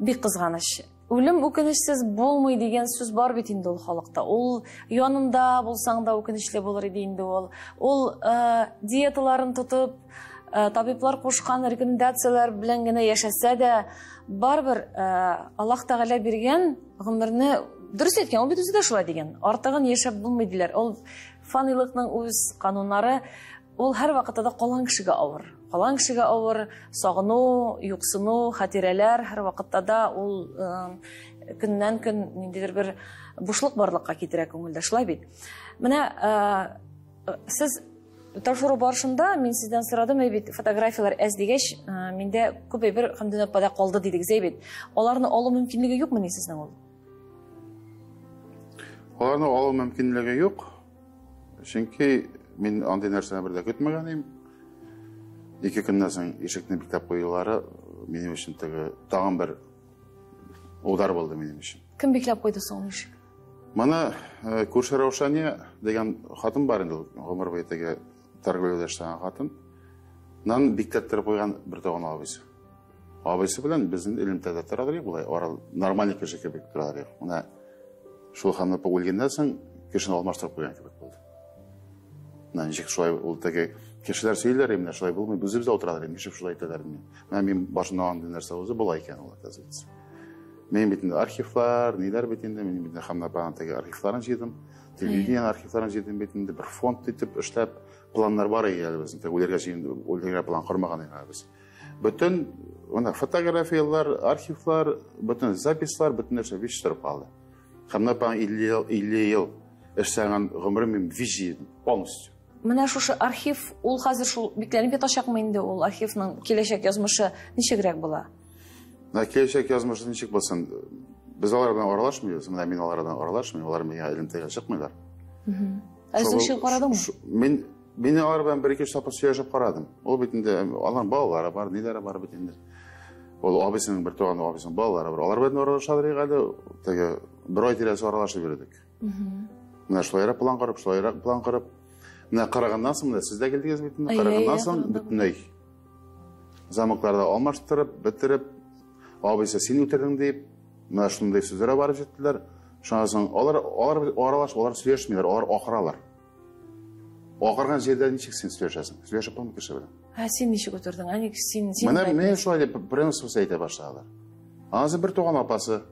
S1: Бик кызганыч. Үлем үкенечсез булмый дигән сүз бар бит инде ул халыкта. Ул янында булсаң да үкенечле булыр иде инде ул. Ул диеталарын тотып, табиблар кушкан рекомендацияләр белән генә яшәсә дә, барыбер Аллаһ Тәгалә биргән гомерне дөрес әйткән, ул бит үзе дә шулай дигән. Артыгын яшәп булмый диләр. Ул фанилыкның үз кануннары, ул һәр вакытта да калган кешегә авыр. Калган кешегә авыр, сагыну, юксыну, хатирәләр һәр вакытта да ул көннән көн ниндидер бер бушлык барлыкка китерә күңелдә, шулай бит. Менә сез тапшыру барышында мин сездән сорадым, әй бит, фотографияләр әз дигәч, миндә күп әйбер Хәмдүнә апада калды дидегез, әй бит. Аларны алу мөмкинлеге юкмыни сезнең ул?
S2: Аларны алу мөмкинлеге юк. Чөнки мин андый нәрсәне бер дә көтмәгән идем. Ике көннән соң ишекне бикләп куюлары минем өчен теге тагын бер удар булды минем өчен.
S1: Кем бикләп куйды соң ул ишек?
S2: Моны күрше Раушания дигән хатын бар инде, ул гомер буе теге торговляда эшләгән хатын. Нан бикләттереп куйган бер туган абыйсы. Абыйсы белән безнең элемтәдә торадыр идек, болай арал нормальный кеше кебек торадыр идек. Менә шул ханны апа үлгәннән соң кешене алмаштырып куйган кебек булды. Менә ничек шулай ул теге кешеләр сөйлиләр, менә шулай булмый, үзебез дә утыралар, ничек шулай әйтәләр. Менә мин башымда андый нәрсә үзе була икән ул, оказывается. Мин бит инде архивлар, ниләр бит инде, мин бит инде Хәмдүнә апаның теге архивларын җыйдым, телевидение архивларын җыйдым бит инде, бер фонд итеп эшләп, планнар бар иде әле безнең, теге үләргә җыен, үләргә план кормаган идек без. Бөтен менә фотографияләр, архивлар, бөтен записьлар, бөтен нәрсә вич торып калды. Хәмдүнә апаның 50 ел, 50 ел эшләгән гомерен мин вич җыйдым, полностью.
S1: Менә шушы архив, ул хәзер шул бикләнеп ятачакмы инде, ул архивның киләчәк язмышы ничегрәк була?
S2: Менә киләчәк язмышы ничек булсын? Без алар белән аралашмыйбыз. Менә мин алар белән аралашмыйм, алар миңа элемтәгә чыкмыйлар.
S1: Ә үзең чыгып карадыңмы?
S2: Мин алар белән бер-ике тапкыр сөйләшеп карадым. Ул бит инде аларның балалары бар, ниләре бар бит инде. Ул абыйсының бер туган абыйсының балалары бар. Алар белән аралашалар әле, теге бер ай тирәсе аралашып йөрдек. Менә шулайрак план корып, шулайрак план корып. Менә караганнан соң, менә сез дә килдегез бит инде, караганнан соң бөтенләй замокларда алмаштырып, бетереп, абыйсы син үтердең дип, менә шундый сүзләр барып җиттеләр. Шуннан соң алар аралаш, алар сөйләшмиләр, алар акыралар. Акырган җирдә ничек син сөйләшәсең? Сөйләшеп булмый кеше белән.
S1: Ә син ничек үтердең? Ә ник син
S2: Менә менә шулай дип прямо әйтә башладылар. Анысы бер туган апасы,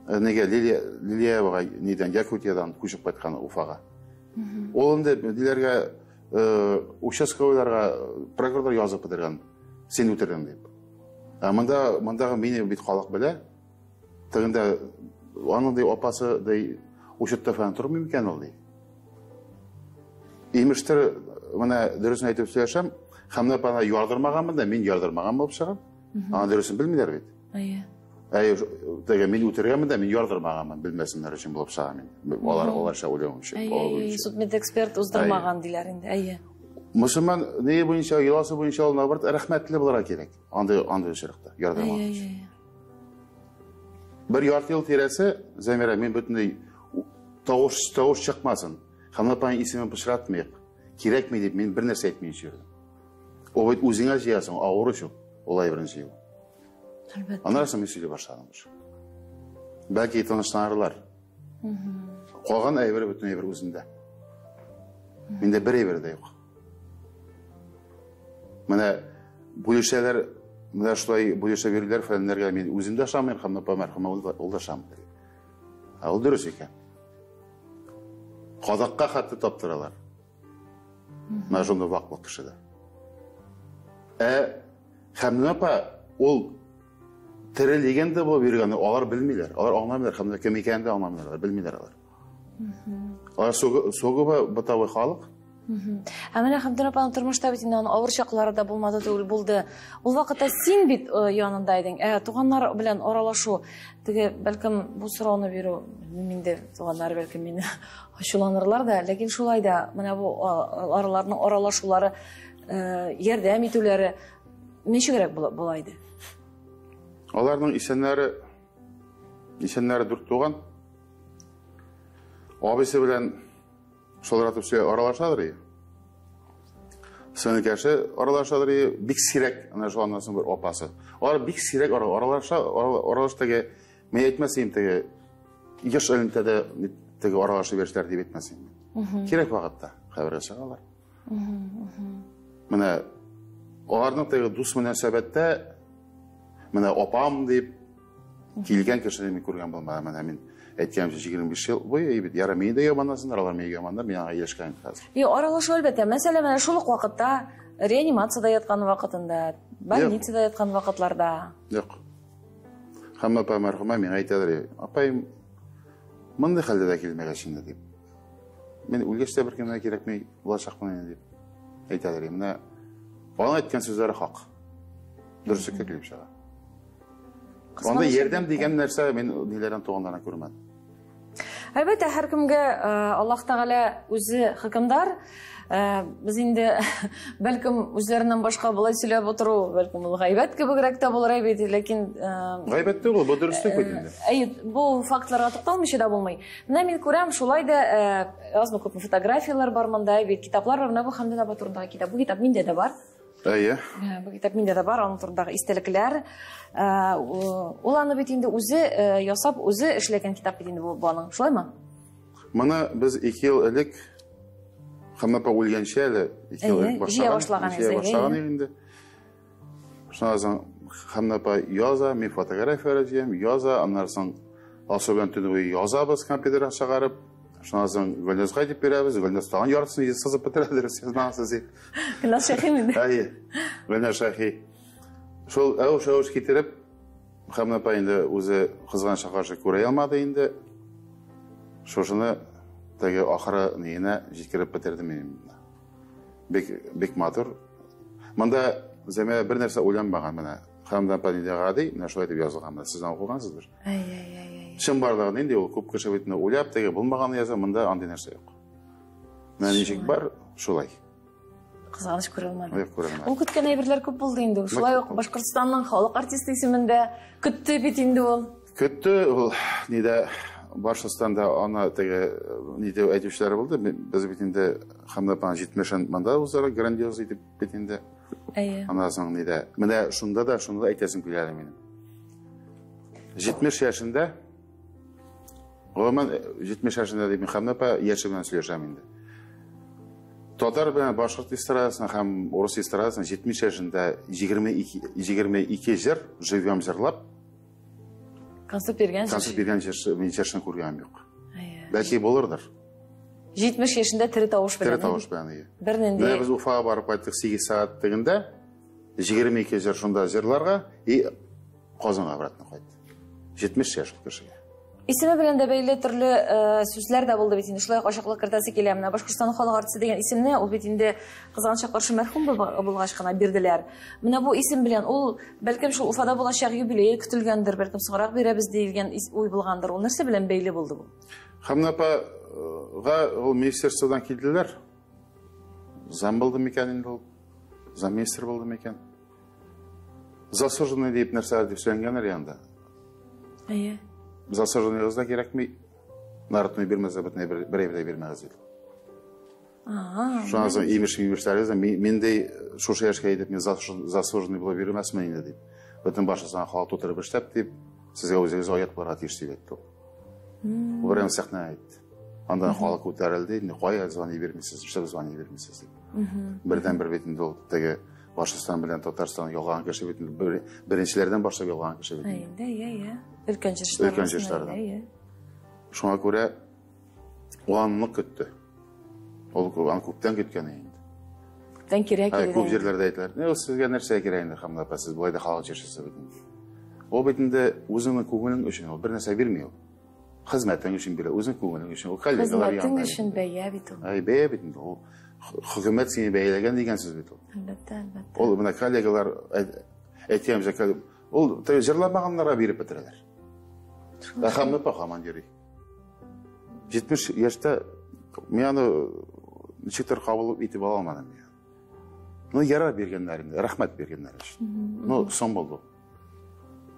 S2: нигә Лилиябага нидән Якутиядан күчеп кайткан Уфага. Ул инде диләргә участковыйларга прокурор язып бетергән, син үтердең дип. Ә мондагы мине бит халык белә. Тегендә аның ди апасы ди учетта фән тормый микән ул ди. Имештер, менә дөресен әйтеп сөйләшәм, Хәмдүнә апаны ярдырмаганмын да, мин ярдырмаган булып чыгам. Аны дөресен белмиләр бит.
S1: Әйе.
S2: Әй, теге мин үтергәнмен дә, мин ярдырмаганмын, белмәсеннәр өчен булып чыга мин. Алар аларча уйлавынча.
S1: Әйе, судмедэксперт уздырмаган диләр инде. Әйе.
S2: Мөселман ни буенча, йоласы буенча ул наоборот рәхмәтле булырга кирәк. Андый очракта ярдырмаган.
S1: Әйе.
S2: Бер ярты ел тирәсе, Замира, мин бөтенләй тавыш чыкмасын. Хәмдүнә апаның исемен пычратмыйк. Кирәкми дип мин бер нәрсә әйтмәенчә йөрдем. Ул бит үзеңә җыясың, авыр эш ул. Улай беренче ел.
S1: Әлбәттә.
S2: Аннан соң мин сөйли башладым уже. Бәлки тынычланырлар. Калган әйбер бөтен әйбер үзендә. Миндә бер әйбер дә юк. Менә бүлешәләр, менә шулай бүлешә бирүләр фәннәргә мин үзем дә ышанмыйм, һәм апа мәрхүмә ул да ышанмый. Ә ул дөрес икән. Казакка хәтта таптыралар. Менә шундый ваклык кешедә. Ә Хәмдүнә апа ул тере легенда булып йөргән, алар белмиләр, алар аңламыйлар, Хәмдүнә кем икәнен дә аңламыйлар, белмиләр алар. Алар сугыба бытовой халык.
S1: Ә менә Хәмдүнә апаның тормышта бит инде аның авыр чаклары да булмады түгел, булды. Ул вакытта син бит янында идең. Ә туганнар белән аралашу, теге бәлкем бу сорауны бирү, белмим инде, туганнар бәлкем мине ачуланырлар да, ләкин шулай да менә бу араларның аралашулары, ярдәм итүләре ничегрәк була иде?
S2: Аларның исәннәре дүрт туган. Абыйсы белән шылтыратып сөйләп аралашадыр иде. Сеңелкәше аралашадыр иде, бик сирәк, әнә шул аннан соң бер апасы. Алар бик сирәк аралаша, аралаш теге, мин әйтмәс идем теге, еш элемтәдә теге аралашып яшьләр дип әйтмәс идем. Кирәк вакытта хәбәргә чыгалар. Менә аларның теге дус мөнәсәбәттә, менә апам дип килгән кешене мин күргән булмадым. Менә мин әйткәнемчә, 25 ел буе бит, ярый, мине дә яманласыннар, алар мине яманлар, мин аңа ияләшкән хәзер.
S1: Юк, аралашу әлбәттә. Мәсәлән, менә шул ук вакытта реанимациядә яткан вакытында, больницада яткан вакытларда.
S2: Юк. Һәм апа мәрхүмә миңа әйтәдер, апаем, мондый хәлдә дә килмәгәч инде дип. Мин үлгәч тә беркемгә кирәкми булачакмын инде дип әйтәдер. Менә аның әйткән сүзләре хак. Дөреслеккә килеп чыга.
S1: Кызганыч
S2: Анда ярдәм
S1: әлбәттә.
S2: дигән нәрсә мин ниләрдән туганнардан күрмәдем.
S1: Әлбәттә, һәркемгә Аллаһ Тәгалә үзе хөкемдар. Без инде бәлкем үзләреннән башка болай сөйләп утыру, бәлкем ул гайбәт кебегрәк тә булыр бит, ләкин
S2: Гайбәт түгел, бу дөреслек бит инде.
S1: Әйе, бу фактларга тукталмыйча да булмый. Менә мин күрәм, шулай да азмы күпме фотографияләр бар монда, бит китаплар бар. Менә бу Хәмдүнә апа турындагы китап. Бу китап миндә дә бар.
S2: Әйе.
S1: Бу китап миндә дә бар, аның турындагы истәлекләр. Ул аны бит инде үзе ясап, үзе эшләгән китап бит инде бу аның. Шулаймы?
S2: Моны без 2 ел элек Хәмдүнә апа үлгәнче әле 2 ел элек башлаган инде. Шуннан соң Хәмдүнә апа яза, мин фотографияләр җыям, яза, аннан соң Алсу белән төне буе язабыз компьютерга чыгарып. Шуннан соң Гөлназга әйтеп бирәбез, Гөлназ тагын яртысын сызып бетерә, дөрес язмагансыз дип.
S1: Гөлназ Шәхи инде.
S2: Әйе, Гөлназ Шәхи. Шул әвеш-әвеш китереп, Хәмдүнә апа инде үзе кызганычка каршы күрә алмады инде. Шушыны теге ахыры ниенә җиткереп бетердем мин. Бик, бик матур. Монда Зәмирә бер нәрсә уйланмаган менә. Хәмдүнә апа нинди гади, менә шулай дип язылган. Менә сез аны укыгансыздыр.
S1: Әй, әй, әй, әй.
S2: Чын барлыгы нинди ул? Күп кеше бит уйлап теге булмаганны яза, монда андый нәрсә юк. Менә ничек бар, шулай.
S1: Кызганыч күрә алмады.
S2: Юк, күрә алмады.
S1: Ул көткән әйберләр күп булды инде. Шулай ук Башкортстанның халык артисты исемендә көтте бит инде ул.
S2: Көтте ул, нидә Башкортстанда аны теге нидә әйтүчеләр булды. Без бит инде Хәмдүнә апаның 70-ен монда уздырдык, грандиоз итеп бит инде.
S1: Әйе.
S2: Аннан соң нидә? Менә шунда да шуны да әйтәсем килә әле минем. 70 яшендә, гомумән, 70 яшендә дип мин Хәмдүнә апа яше белән сөйләшәм инде. Татар белән башкорт эстрадасына һәм урыс эстрадасына 70 яшендә 22 җыр живьем җырлап
S1: концерт биргән
S2: концерт биргән җырчы, мин җырчыны күргәнем юк.
S1: Әйе.
S2: Бәлки булырдыр.
S1: 70 яшендә тере тавыш белән.
S2: Тере тавыш белән, әйе.
S1: Бер нинди.
S2: Менә без Уфага барып кайттык 8 сәгать тегендә, 22 җыр шунда җырларга и Казанга обратно кайтты. 70 яшь ул кешегә.
S1: Исеме белән дә бәйле төрле сүзләр дә булды бит инде. Шулай ук ачыклык кертәсе килә. Менә Башкортстанның халык артисты дигән исемне ул бит инде кызганычка каршы мәрхүм булгач кына бирделәр. Менә бу исем белән ул бәлкем шул Уфада булачак юбилее көтелгәндер, бәлкем соңрак бирәбез диелгән уй булгандыр. Ул нәрсә белән бәйле булды бу?
S2: Хәмдүнә апага ул министерстводан килделәр. Зам булды микән инде ул? Замминистр булды микән? Заслуженный дип нәрсә дип сөйләнгәннәр янда.
S1: Әйе.
S2: Заслуженныйгыз да кирәкми. Народный бирмәсә бөтенләй бер әйбер дә бирмәгез диде. Шуннан соң имеш-мимешләр яза, мин дә шушы яшькә җитеп мин заслуженный булып йөрмәсмен инде дип. Бөтен башкортстан халык тутырып эшләп дип, сезгә үзегез оят булырга тиеш дип әйтте ул. Ул берәм сәхнә әйтте. Андан халык күтәрелде, инде кая звание бирмисез, нишләп звание бирмисез дип. Бердән-бер бит инде ул теге Башкортстан белән Татарстан ялган кеше бит инде, беренчеләрдән башлап ялган кеше бит.
S1: Инде, иә, иә. Өлкән җырчылар.
S2: Өлкән җырчылардан. Шуңа күрә ул аны көтте. Ул аны күптән көткән инде.
S1: Күптән кирәк иде.
S2: Күп җирләрдә әйтәләр. Не, ул сезгә нәрсә кирәк инде, Хәмдүнә апа, сез болай да халык җырчысы бит инде. Ул бит инде үзеңнең күңелең өчен, ул бер нәрсә бирми ул. Хезмәтең өчен бирә, үзеңнең күңелең өчен. Ул коллегалар
S1: янында. Хезмәтең өчен бәя бит ул.
S2: Әй, бәя бит инде ул. Хөкүмәт сине бәяләгән дигән сүз бит ул.
S1: Әлбәттә, әлбәттә.
S2: Ул менә коллегалар әйткәнемчә, ул җырламаганнарга биреп бетерәләр. Ә Хәмдүнә апа һаман йөри. 70 яшьтә мин аны ничектер кабул итеп ала алмадым. Ну, ярар биргәннәр инде, рәхмәт биргәннәр өчен. Ну, соң булды.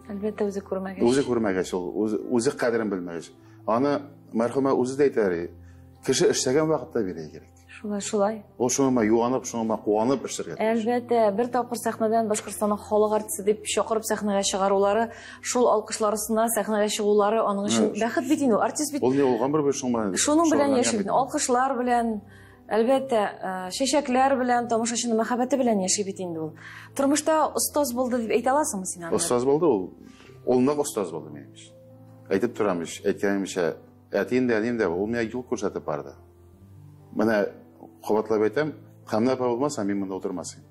S1: Әлбәттә, үзе күрмәгәч.
S2: Үзе күрмәгәч ул, үзе кадерен белмәгәч. Аны мәрхүмә үзе дә әйтә, кеше эшләгән вакытта бирә кирәк.
S1: Шулай, шулай.
S2: Ул шуңа юанып, шуңа куанып эшләргә тиеш.
S1: Әлбәттә, бер тапкыр сәхнәдән Башкортстанның халык артисты дип чакырып сәхнәгә чыгарулары, шул алкышлар астында сәхнәгә чыгулары аның өчен бәхет бит инде. Артист бит.
S2: Ул не ул гомер буе шуның белән.
S1: Шуның белән яши бит. Алкышлар белән, әлбәттә, чәчәкләр белән, тамашачының мәхәббәте белән яши бит инде ул. Тормышта остаз булды дип әйтә аласыңмы син аны?
S2: Остаз булды ул. Ул нык остаз булды минем өчен. Әйтеп торам ич, әйткәнемчә, әтием дә, әнием дә ул миңа юл күрсәтеп барды. Менә кабатлап әйтәм, Хәмдүнә апа булмаса, мин монда утырмас идем.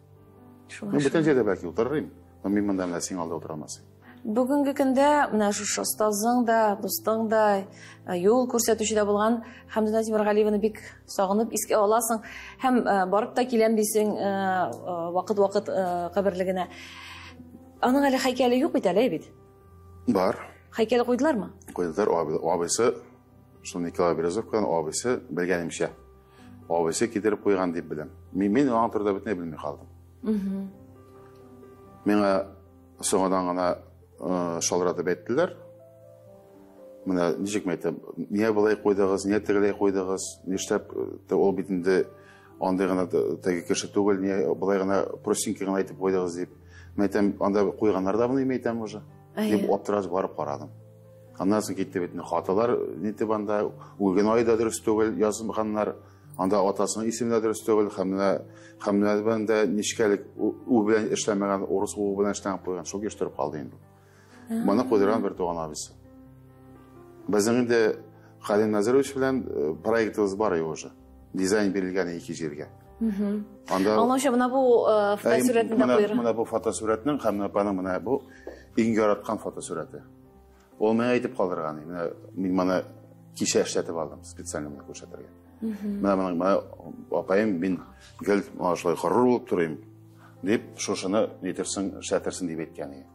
S2: Мин бүтән җирдә бәлки утырыр идем, но мин монда менә синең алда утыра алмас идем.
S1: Бүгенге көндә менә шушы остазың да, дустың да, юл күрсәтүче дә булган Хәмдүнә Тимергалиеваны бик сагынып искә аласың һәм барып та киләм дисең, вакыт-вакыт каберлегенә. Аның әле һәйкәле юк бит әле, бит?
S2: Бар.
S1: Һәйкәл куйдылармы?
S2: Куйдылар, абыйсы, шул Николай Березовканың абыйсы, белгәнемчә, абыйсы китереп куйган дип беләм. Мин аның турында бөтенләй белми калдым. Миңа соңадан гына шалтыратып әйттеләр. Менә ничек мен әйтәм, нигә болай куйдыгыз, нигә тегеләй куйдыгыз, нишләп ул бит инде андый гына теге кеше түгел, нигә болай гына простенький гына әйтеп куйдыгыз дип. Мен әйтәм, анда куйганнар да моны мин әйтәм уже. Дип аптырап барып карадым. Аннан соң китте бит инде хаталар, нитеп анда үлгән ай да дөрес түгел язылганнар. Анда атасының исеме дә дөрес түгел, һәм менә һәм менә белән дә нечкәлек у белән эшләмәгән, урыс у белән эшләнеп куйган, шул килеш торып калды инде. Моны куйдырган бер туган абыйсы. Безнең инде Халим Назирович белән проектыбыз бар уже. Дизайн бирелгән ике җиргә.
S1: Анда Аңлаучы, менә бу фотосурәтне дә куйырга.
S2: Менә бу фотосурәтнең һәм апаның менә бу иң яраткан фотосурәте. Ул миңа әйтеп калдырган. Менә мин моны кичә эшләтеп алдым, специально моны күрсәтергә. Менә моның менә апаем мин гел шулай горур булып торыйм дип, шушыны нитерсең, эшләтерсең дип әйткән иде.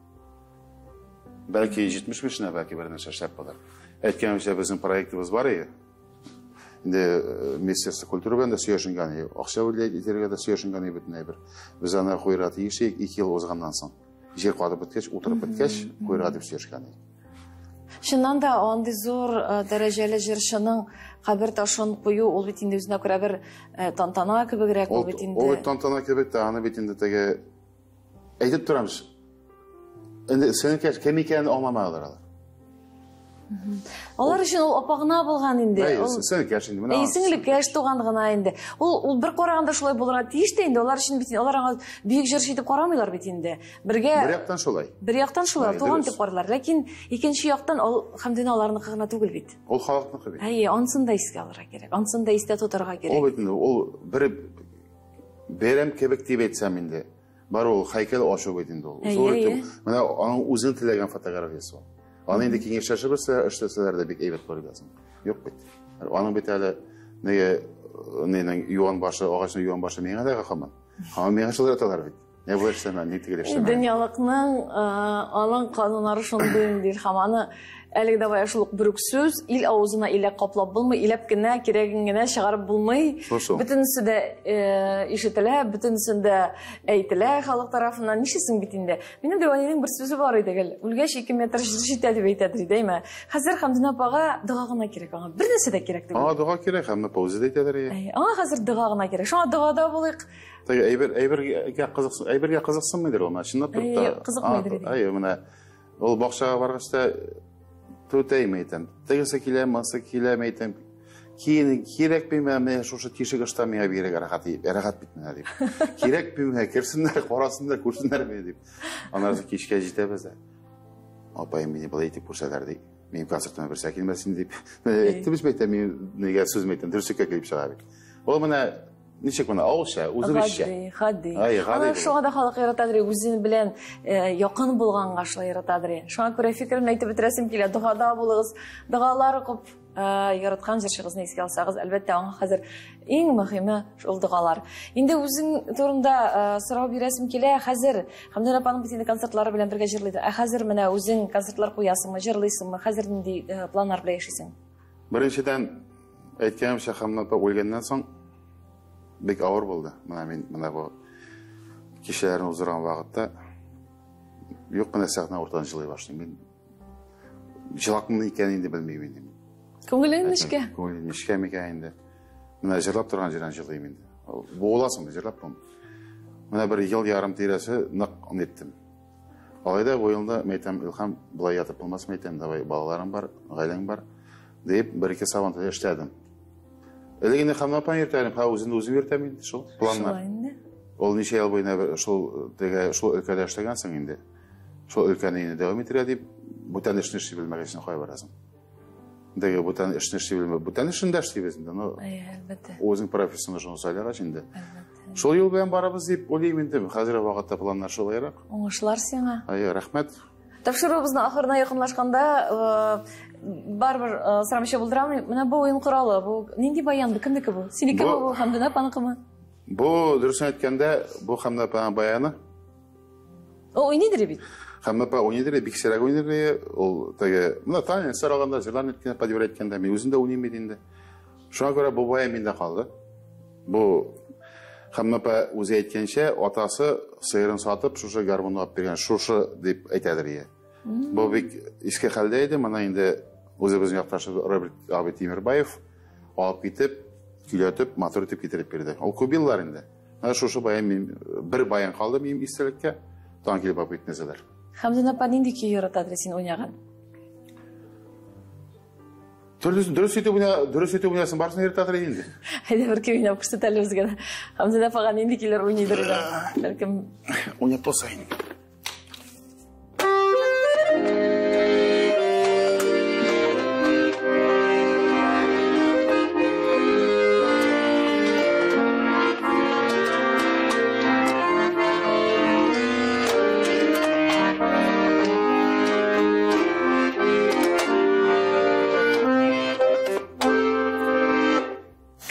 S2: Бәлки 75-нә, бәлки бер нәрсә эшләп булыр. Әйткәнемчә, безнең проектыбыз бар иде. Инде Министерство культуры белән дә сөйләшенгән иде. Акча бүлеп итәргә дә сөйләшенгән иде бөтенләй бер. Без аны куярга тиеш идек 2 ел узганнан соң. Җир катып беткәч, утырып беткәч, куярга дип сөйләшкән идек.
S1: Чыннан да андый зур дәрәҗәле җырчының кабер ташын кую, ул бит инде үзенә күрә бер тантана кебегрәк, ул бит инде.
S2: Ул бит тантана кебек тә, аны бит инде теге әйтеп торам. Инде сенекәш кем икәнен аңламадылар алар.
S1: Алар өчен ул апа гына булган инде.
S2: Әй, сеңлекәш инде.
S1: Менә. Сеңлекәш туган гына инде. Ул бер караганда шулай булырга тиеш тә инде. Алар өчен бит алар аңа бөек җырчы итеп карамыйлар бит инде. Бергә
S2: Бер яктан шулай.
S1: Бер яктан шулай, туган дип карыйлар. Ләкин икенче яктан ул Хәмдүнә аларныкы гына түгел бит.
S2: Ул халыкныкы бит.
S1: Әйе, ансын да искә алырга кирәк. Ансын да истә тотарга кирәк.
S2: Ул бит инде ул бер бәйрәм кебек дип әйтсәм инде. Бар ул һәйкәл ачу бит инде ул. Зур итеп. Менә аның үзен теләгән фотографиясе ул. Аны инде киңәшләшеп эшләсәләр дә бик әйбәт булыр иде. Юк бит. Аның бит әле неге нинең юан башы, агачның юан башы миңа да һаман. Һаман миңа шылтыраталар бит. Не бу эшләмә, ни тегеле эшләмә.
S1: Дөньялыкның аның кануннары шундый инде, Илһам. Аны әлеге дә бая шул ук бер үк сүз, ил авызына иләк каплап булмый, иләп кенә, кирәген генә чыгарып булмый. Бөтенесе дә ишетелә, бөтенесен дә әйтелә халык тарафыннан. Нишлисең бит инде? Минем дә әнинең бер сүзе бар иде гел. Үлгәч 2 метр җир җитә дип әйтәдер иде, әйме? Хәзер Хәмдүнә апага дога гына кирәк аңа. Бер нәрсә дә кирәк түгел.
S2: Аңа дога кирәк, Хәмдүнә апа үзе дә әйтәдер.
S1: Аңа хәзер дога гына кирәк. Шуңа догада булыйк.
S2: Теге әйбер, әйбергә кызыксын, әйбергә кызыксынмыйдыр ул, чынлап торып та.
S1: Кызыкмыйдыр иде.
S2: Әйе, менә ул бакчага баргач та түтәйме әйтәм. Тегесе килә, монысы килә, әйтәм. Киен кирәкме менә шушы тишек ышта миңа бигрәк рәхәт, рәхәт бит менә дип. Кирәкме менә керсеннәр, карасыннар, күрсеннәр мине дип. Аннары кичкә җитәбез дә. Апаем мине болай итеп күрсәләр ди. Минем концертыма берсе килмәсен дип. Әйтте без әйтәм, мин нигә сүз әйтәм, дөреслеккә килеп чыга бит. Ул менә ничек менә авылча, үзебезчә.
S1: Гади, гади. Ай, гади. Шуңа да халык яратадыр, үзен белән якын булганга шулай яратадыр. Шуңа күрә фикеремне әйтеп бетерәсем килә. Догада булыгыз, догалар укып, яраткан җырчыгызны искә алсагыз, әлбәттә, аңа хәзер иң мөһиме шул догалар. Инде үзең турында сорау бирәсем килә. Хәзер Хәмдүнә апаның бит инде концертлары белән бергә җырлый. Ә хәзер менә үзең концертлар куясыңмы, җырлыйсыңмы? Хәзер нинди планнар белән яшисең?
S2: Беренчедән, әйткәнемчә, Хәмдүнә апа үлгәннән соң бик авыр булды. Менә мин менә бу кичәләрне уздырган вакытта юк кына сәхнә уртадан җылый башлыйм. Мин җылакмын икән инде белмим инде.
S1: Күңелең нечкә?
S2: Күңелем нечкә микән инде. Менә җырлап торган җирдән җылыйм инде. Буыласың, җырлап булмый. Менә бер ел ярым тирәсе нык ниттем. Алай да бу елда мәйтәм, Илһам, болай ятып булмас мәйтәм, давай балаларым бар, гаиләң бар дип бер-ике сабан туй эшләдем. Элек инде Хәмдүнә апаны йөртә идем, хәзер үземне үзем йөртәм инде шул планнар.
S1: Шулай инде.
S2: Ул ничә ел буена шул теге шул өлкәдә эшләгәнсең инде. Шул өлкәне инде дәвам итәргә дип, бүтән эшне эшли белмәгәч, кая барасың? Теге бүтән эшне эшли белмәй, бүтән эшен дә эшлибез инде. Но
S1: Әйе, әлбәттә.
S2: Үзең профессионал шуны сайлагач инде.
S1: Әлбәттә.
S2: Шул юл белән барабыз дип уйлыйм инде. Хәзерге вакытта планнар шулайрак.
S1: Уңышлар сиңа.
S2: Әйе, рәхмәт.
S1: Тапшыруыбызның ахырына якынлашканда, барыбер сорамыйча булдыра алмыйм. Менә бу уен коралы, бу нинди баян, бу кемнеке бу? Синекеме бу, Хәмдүнә апаныкымы?
S2: Бу, дөресен әйткәндә, бу Хәмдүнә апаның баяны.
S1: Ул уйныйдыр бит.
S2: Хәмдүнә апа уйныйдыр, бик сирәк уйныйдыр. Ул теге, менә танец сораганда, җырлар әйткәндә, подбор әйткәндә, мин үзем дә уйныйм бит инде. Шуңа күрә бу баян миндә калды. Бу Хәмдүнә апа үзе әйткәнчә, атасы сыерын сатып, шушы гармунны алып биргән, шушы дип әйтәдер ие. Бу бик иске хәлдә иде, моны инде үзебезнең якташыбыз Роберт абый Тимербаев алып китеп, көйләтеп, матур итеп китереп бирде. Ул күп еллар инде. Менә шушы баян мин, бер баян калды минем истәлеккә, тагын килеп алып китмәсәләр.
S1: Хәмдүнә апа нинди көй яратадыр син уйнаган?
S2: Төрлесен дөрес итеп уйна, дөрес итеп уйнасын, барысын өйрәтә инде.
S1: Әйдә бер көй уйнап күрсәт әле безгә дә. Хәмдүнә апага нинди көйләр уйныйдыр инде. Бәлкем
S2: уйнап торса инде.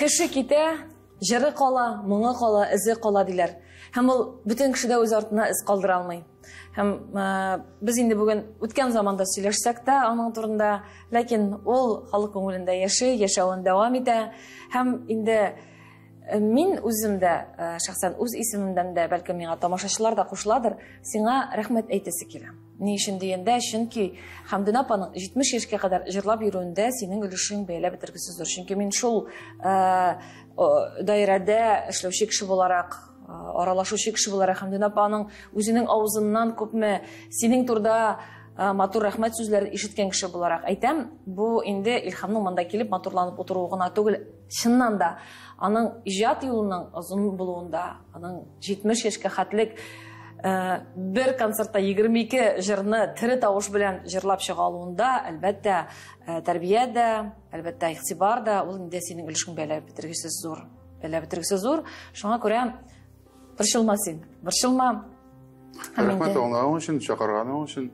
S1: Кеше китә, җыры кала, моңы кала, эзе кала диләр. Һәм ул бөтен кеше дә үз артына эз калдыра алмый. Һәм без инде бүген үткән заманда сөйләшсәк тә аның турында, ләкин ул халык күңелендә яши, яшәвен дәвам итә. Һәм инде мин үзем дә, шәхсән үз исемемдән дә, бәлкем миңа тамашачылар да кушыладыр, сиңа рәхмәт әйтәсе килә. Ни өчен дигәндә, чөнки Хәмдүнә апаның 70 яшькә кадәр җырлап йөрүендә синең өлешең бәяләп бетергесез зур. Чөнки мин шул даирәдә эшләүче кеше буларак, аралашучы кеше буларак Хәмдүнә апаның үзенең авызыннан күпме синең турыда матур рәхмәт сүзләрен ишеткән кеше буларак әйтәм, бу инде Илһамның монда килеп матурланып утыруы гына түгел, чыннан да аның иҗат юлының озын булуында, аның 70 яшькә хәтлек бер концертта 22 җырны тере тавыш белән җырлап чыга алуында, әлбәттә, тәрбия дә, әлбәттә, игътибар да, ул инде синең өлешең бәяләп бетергесез зур. Бәяләп бетергесез зур. Шуңа күрә борчылма син, борчылма.
S2: Рәхмәт аңлавың өчен, чакырганың өчен.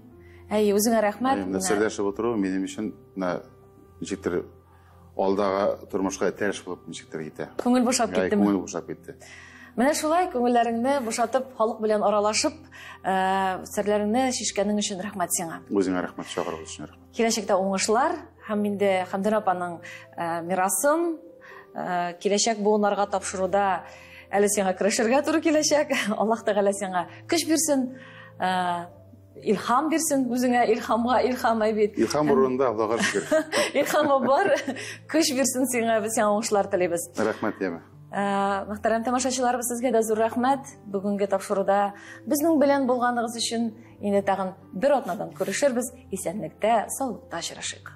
S1: Әйе, үзеңә рәхмәт.
S2: Менә серләшеп утыру минем өчен ничектер алдагы тормышка этәреш булып ничектер китә.
S1: Күңел бушап киттеме?
S2: Күңел бушап китте.
S1: Менә шулай күңелләреңне бушатып, халык белән аралашып, серләреңне чишкәнең өчен рәхмәт сиңа.
S2: Үзеңә рәхмәт, чакыруың өчен рәхмәт.
S1: Киләчәктә уңышлар һәм инде Хәмдүнә апаның мирасын киләчәк буыннарга тапшыруда әле сиңа көрәшергә туры киләчәк. Аллаһ Тәгалә сиңа көч бирсен, илһам бирсен үзеңә, илһамга илһам әйбит.
S2: Илһам урынында Аллаһка шөкер.
S1: Илһамы бар, көч бирсен сиңа, без сиңа уңышлар телибез.
S2: Рәхмәт, яме.
S1: Мөхтәрәм тамашачыларыбыз, сезгә дә зур рәхмәт. Бүгенге тапшыруда безнең белән булганыгыз өчен. Инде тагын бер атнадан күрешербез. Исәнлектә, саулыкта очрашыйк.